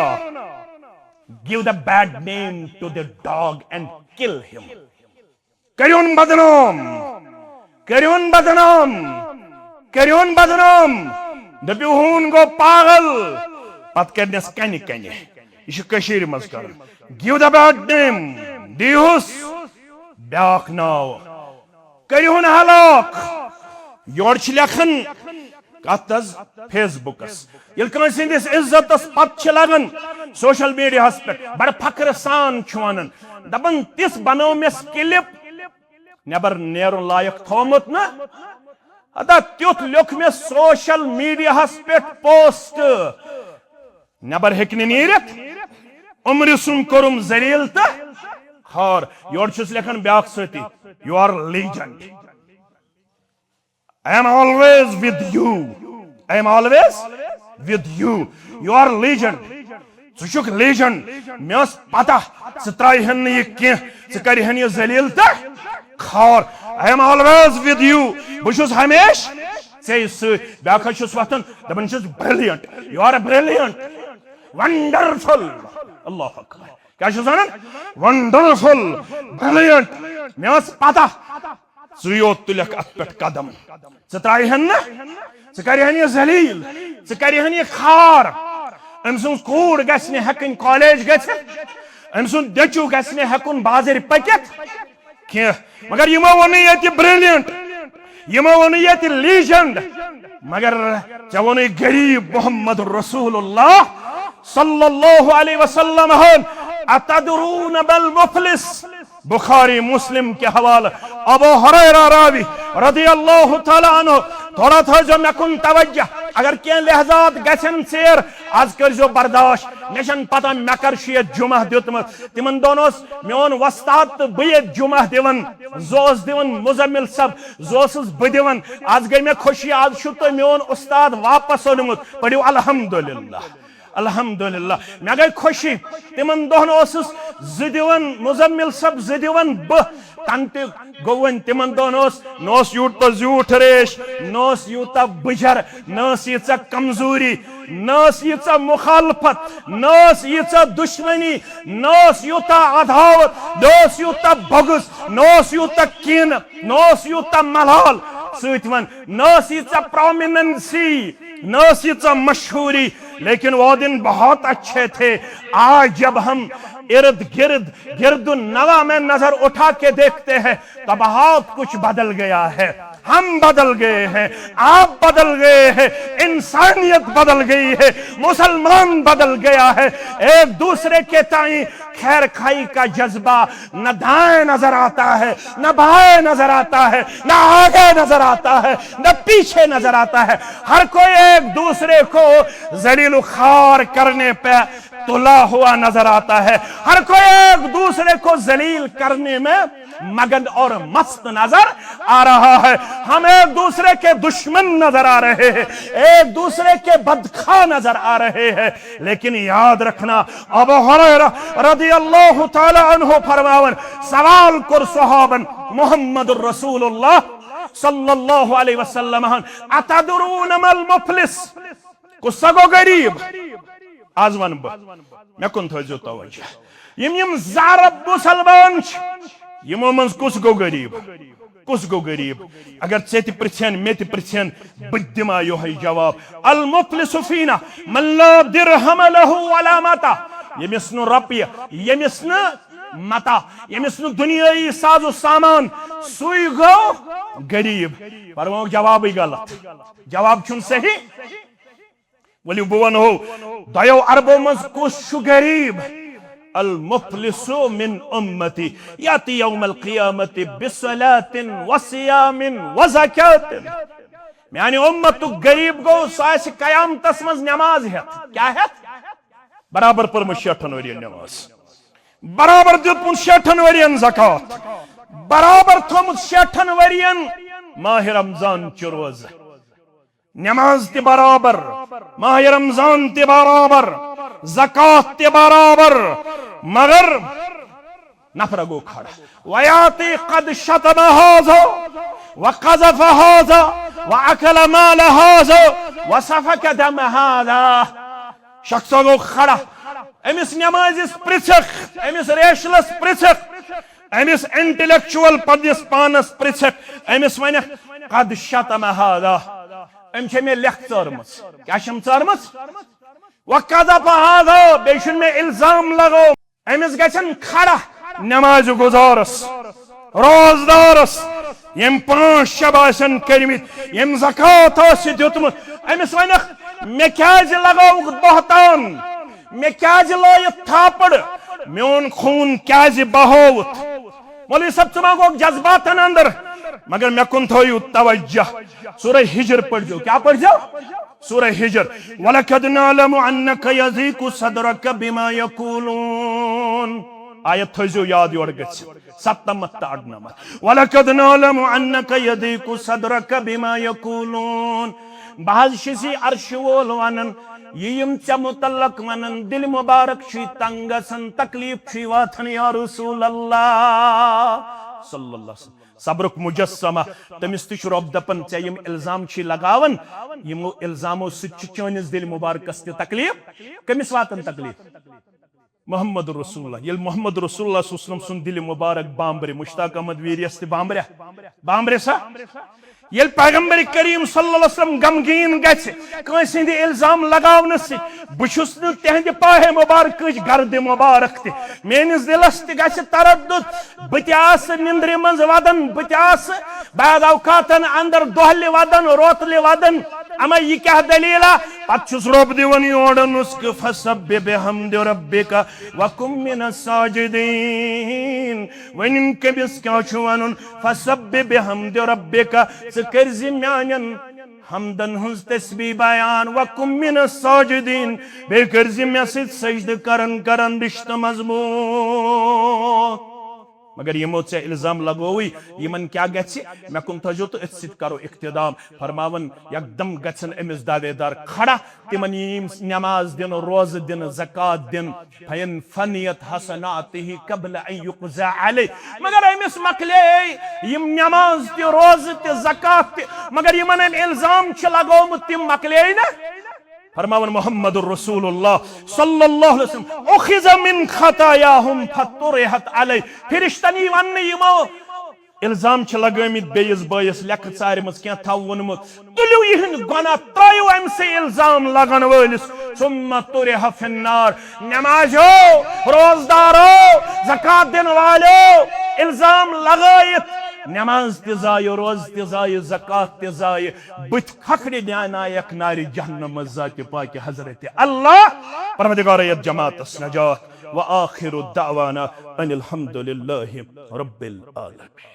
Give the bad name to the dog and kill him۔ کٔرِہُن بدنام، کٔرِہُن بدنام، کٔرِہُن بدنام۔ دٔپِو ہوٗن گوٚو پاگل، پتہٕ کٔرنس کنہِ کنہِ۔ یہِ چھُ کٔشیٖرِ منٛز کران۔ Give the bad name، دیٖہُس بیٛاکھ ناو۔ کٔرِہُن ہلاک۔ یورٕ چھِ لیکھان کتھ حظ؟ Facebookس۔ ییٚلہِ کٲنٛسہِ ہٕنٛدِس عزتس پتہٕ چھِ لگان social mediaہس پٮ۪ٹھ، بڑٕ فخرٕ سان چھُ ونان، دپان، تِژھ بنٲو مےٚ clip، نٮ۪بر نیرُن لایق تھومُت نہ۔ ہتا تیُتھ لیوٚکھ مےٚ social mediaہس پٮ۪ٹھ post۔ نٮ۪بر ہیٚکہِ نہٕ نیٖرِتھ۔ عمرِ سُنٛد کوٚرُم ذلیل تہٕ خوار۔ یورٕ چھُس لیکھان بیٛاکھ سٲتھی، You are legend۔ I am always with you۔ I am always with you۔ You are legend۔ ژٕ چھُکھ legend۔ مےٚ ٲس پتہ ژٕ ترٛاوِہَن نہٕ یہِ کینٛہہ، ژٕ کَرِہَن یہِ ذلیل تہٕ خوار۔ I am always with you۔ بہٕ چھُس ہمیشہٕ ژےٚ سۭتۍ۔ بیٛاکھ حظ چھُس وۄتھان، دَپان چھُس، Brilliant۔ You are brilliant۔ Wonderful۔ اللہ اکبر۔ کیٛاہ چھُس وَنان؟ Wonderful۔ Brilliant۔ مےٚ ٲس پتہ۔ ژٕ یوت تُلکھ اتھ پٮ۪ٹھ قدم۔ ژٕ ترٛاوِہَن نہٕ، ژٕ کَرِہَن یہِ ذلیل، ژٕ کَرِہَن یہِ خوار۔ أمۍ سٕنٛز کوٗر گژھِ نہٕ ہٮ۪کٕنۍ college گٔژھِتھ، أمۍ سُنٛد نیٚچوٗ گژھِ نہٕ ہٮ۪کُن بازرِ پٔکِتھ کینٛہہ۔ مگر یِمو ووٚنُے ییٚتہِ brilliant، یِمو ووٚنُے ییٚتہِ legend، مگر ژےٚ ووٚنُے غریٖب محمد رسول اللہ صلی اللہ علیہ وسلم ہن۔ اتدرون ما المفلس؟ بخاری مسلم کے حوالہ۔ ابو ہریرہ راوی رضی اللہ تعالیٰ عنہ، تھوڑا تھٲیزیو مےٚ کُن توجہ۔ اگر کینٛہہ لحظات گژھن ژیر، از کٔرزیو برداشت۔ مےٚ چھَنہٕ پتہ مےٚ کر چھُ ییٚتہِ جمعہ دیُتمُت۔ تِمن دۄہن اوس میون وۄستاد تہٕ بہٕ ییٚتہِ جمعہ دِوان۔ زٕ اوس دِوان مزمل صٲب، زٕ اوسُس بہٕ دِوان۔ از گٔے مےٚ خوشی، از چھُ تۄہہِ میون اُستاد واپس اوٚنمُت۔ پٔرِو الحمدللہ۔ الحمدللہ۔ مےٚ گٔے خوشی۔ تِمن دۄہن اوسُس زٕ دِوان مزمل صٲب، زٕ دِوان بہٕ۔ تنہٕ تہِ گوٚو وۄنۍ تِمن دۄہن اوس، نہ اوس یوٗتاہ زیوٗٹھ ریش، نہ اوس یوٗتاہ بٕجر، نہ ٲس ییٖژاہ کمزوری، نہ ٲس ییٖژاہ مخالفت، نہ ٲس ییٖژاہ دشمنی، نہ اوس یوٗتاہ عداوت، نہ اوس یوٗتاہ بغض، نہ اوس یوٗتاہ کینہٕ، نہ اوس یوٗتاہ ملال۔ سۭتۍ وَن، نہ ٲس ییٖژاہ پرومیننسی، نہ ٲس ییٖژاہ مشہوٗری، لیکن وہ دن بہت اچھے تھے۔ آج جب ہم ارد گرد، گرد النواح میں نظر اٹھا کے دیکھتے ہیں، تو بہت کچھ بدل گیا ہے۔ ہم بدل گئے ہیں، آپ بدل گئے ہیں، انسانیت بدل گئی ہے، مسلمان بدل گیا ہے۔ ایک دوسرے کے تائیں خیر خواہی کا جذبہ نہ دائیں نظر آتا ہے، نہ بائیں نظر آتا ہے، نہ آگے نظر آتا ہے، نہ پیچھے نظر آتا ہے۔ ہر کوئی ایک دوسرے کو ذلیل و خوار کرنے پہ تلا ہوا نظر آتا ہے، ہر کوئی ایک دوسرے کو ذلیل کرنے میں مگن اور مست نظر آ رہا ہے۔ ہم ایک دوسرے کے دشمن نظر آ رہے ہیں، ایک دوسرے کے بدخواہ نظر آ رہے ہیں۔ لیکن یاد رکھنا، ابو ہریرہ رضی اللہ تعالی عنہ فرماون، سوال کوٚر صحابن محمد رسول اللہ صلی اللہ علیہ وسلم ہن، اتدرون ما المفلس؟ کُس سا گوٚو غریب؟ از ونہٕ بہٕ، مےٚ کُن تھٲیزیو توجہ۔ یِم یِم زٕ ارب مسلمان چھِ، یِمو منٛز کُس گوٚو غریب؟ کُس گوٚو غریب؟ اگر ژےٚ تہِ پرژھن، مےٚ تہِ پرژھن، بہٕ تہِ دِمہٕ ہا یِہوٚے جواب۔ المفلس فینا من لا درہم لہ ولا متاع۔ ییٚمِس نہٕ رۄپیہِ، ییٚمِس نہٕ متاع، ییٚمِس نہٕ دُنیٲیی ساز و سامان، سُے گوٚو غریب۔ پروُنُکھ جوابٕے غلط۔ جواب چھُنہٕ صحیح۔ ؤلِو بہٕ وَنہو، دۄیو عربو منٛز کُس چھُ غریب؟ المفلس من امتی یاتی یوم القیامت بصلاۃ وصیام وزکات۔ میانہِ امتُک غریب گوٚو، سُہ آسہِ قیامتس منٛز نماز ہٮ۪تھ۔ کیٛاہ ہٮ۪تھ؟ برابر پٔرمٕژ شیٹھن ؤرین نماز، برابر دیُتمُت شیٹھن ؤرین زکوٰۃ، برابر تھوٚمُت شیٹھن ؤرین ماہ رمضان چہِ روزٕ۔ نماز تہِ برابر، ماہ رمضان تہِ برابر، زکوٰۃ تہِ برابر، مگر نفر گوٚو کھڑا۔ ویاتی قد شتم هذا وقذف هذا واکل مال هذا وسفک دم هذا۔ شخص گوٚو کھڑا، أمِس نمازِس پرژھکھ، أمِس ریشلس پرژھکھ، أمِس انٹلیکچوئل پننِس پانس پرژھکھ، أمِس ونکھ، قد شتم هذا، أمۍ چھےٚ مےٚ لیکھ ژٲرمٕژ۔ کیٛاہ چھم ژٲرمٕژ؟ وقذف هذا، بیٚیہِ چھُن مےٚ الزام لگومُت۔ أمِس گژھن کھڑا نمازِ گزارس، روزدارس، ییٚمۍ پانٛژھ شب آسن کٔرمٕتۍ، ییٚمۍ زکوٰۃ آسہِ دیُتمُت، أمِس ونکھ، مےٚ کیٛازِ لگووُکھ بہتان؟ مےٚ کیٛازِ لٲیِتھ تھاپڑ؟ میون خوٗن کیٛازِ بہووُتھ؟ مولوی صٲب، ژٕ ما گوٚکھ جذباتن اندر؟ مگر مےٚ کُن تھٲیِو توجہ۔ سورہ ہجر پٔرۍزیو۔ کیٛاہ پٔرۍزیو؟ سورہ ہجر۔ وَلَقَدْ نَعْلَمُ أَنَّكَ يَضِيقُ صَدْرُكَ بِمَا يَقُولُونَ۔ آیت تھٲیزیو یاد، یورٕ گژھِ ستنمتھ تہٕ اَرنمتھ۔ وَلَقَدْ نَعْلَمُ أَنَّكَ يَضِيقُ صَدْرُكَ بِمَا يَقُولُونَ۔ بہٕ حظ چھُس یہِ عرشہِ وول وَنان، یہِ یِم ژےٚ مُتعلق وَنان، دِلہِ مُبارک چھُے تنگ گژھان، تکلیف چھُے واتان، یا رسول اللہ صلی اللہ علیہ وسلم۔ صبرُک مجسمہ، تٔمِس تہِ چھُ رۄب دَپان، ژےٚ یِم الزام چھِ لگاوان، یِمو الزامو سۭتۍ چھُ چٲنِس دِلہِ مُبارکس تہِ تکلیف۔ کٔمِس واتان تکلیف؟ محمد رسول اللہ۔ ییٚلہِ محمد رسول اللہ صلی اللہ علیہ وسلم سُنٛد دِلہِ مُبارک بامبرِ، مشتاق احمد ویریس تہِ بامبرِ، بامبرِ سا؟ ییٚلہِ پیغمبر کریم صلی اللہ علیہ وسلم غمگیٖن گژھِ کٲنٛسہِ ہٕنٛدِ الزام لگاونہٕ سۭتۍ، بہٕ چھُس نہٕ تِہنٛدِ پاہے مُبارکٕچ گردِ مُبارک تہِ۔ میٲنِس دِلس تہِ گژھِ تردد، بہٕ تہِ آسہٕ نِندرِ منٛز ودان، بہٕ تہِ آسہٕ بعض اوقاتن اندر دۄہلہِ ودان، روتلہِ ودان۔ اما یہِ کیٛاہ دٔلیٖلہ؟ پتہٕ چھُس رۄب دِوان یورٕ نُسخہٕ، فسبح بحمد ربک وکن من الساجدین۔ وۄنۍ کٔمِس کیٛاہ چھُ وَنُن؟ فسبح بحمد ربک، ژٕ کٔرۍ زِ میانٮ۪ن حمدن ہٕنٛز تسبیح بیان، وکم من الساجدین، بیٚیہِ کٔرۍ زِ مےٚ سۭتۍ سجدٕ کرن کرن رشتہٕ مضبوط۔ مگر یِمو ژےٚ الزام لگووُے، یِمن کیٛاہ گژھِ؟ مےٚ کُن تھٲوزیو تہٕ أتھۍ سۭتۍ کرو اقتدام۔ فرماوان، یکدم گژھن أمِس دعوے دار کھڑا، تِمن یِم نماز دِنہٕ، روزٕ دِنہٕ، زکوٰۃ دِنہٕ، فَإِنْ فَنِيَتْ حَسَنَاتُهُ قَبْلَ أَنْ يُقْضَى عَلَيْهِ، مگر أمِس مۄکلے یِم نماز تہِ، روزٕ تہِ، زکوٰۃ تہِ، مگر یِمن أمۍ الزام چھُ لگومُت، تِم مۄکلے نہ۔ فرماوان محمد رسول اللہ صلی اللہ علیہ وسلم، "أُخِذَ مِنْ خَطَايَاهُمْ فَطُرِحَتْ عَلَيْهِ"، فرشتن یی وننہٕ یِمو الزام چھِ لگٲمٕتۍ بیٚیِس بٲیِس، لیکھٕ ژارِ منٛز کینٛہہ تھاو ووٚنمُت، تُلِو یِہِنٛدۍ گۄناہ، ترٛٲیِو أمۍ سٕے الزام لگن وٲلِس، ثُمَّ طُرِحَ فِي النَّارِ۔ نمازیو، روزدارو، زکوٰۃ دِنہٕ والیو، الزام لگٲیِتھ نماز تہِ ضایع، روزٕ تہِ ضایع، زکوٰۃ تہِ ضایع، بٕتھِ کھکھرِ دیانایکھ نارِ جہنم منٛز ذاتِ پاکِ حضرت اللہ۔ پروردگارا، یتھ جماعتس نجات۔ وآخر دعوانا ان الحمد للہ رب العالمین۔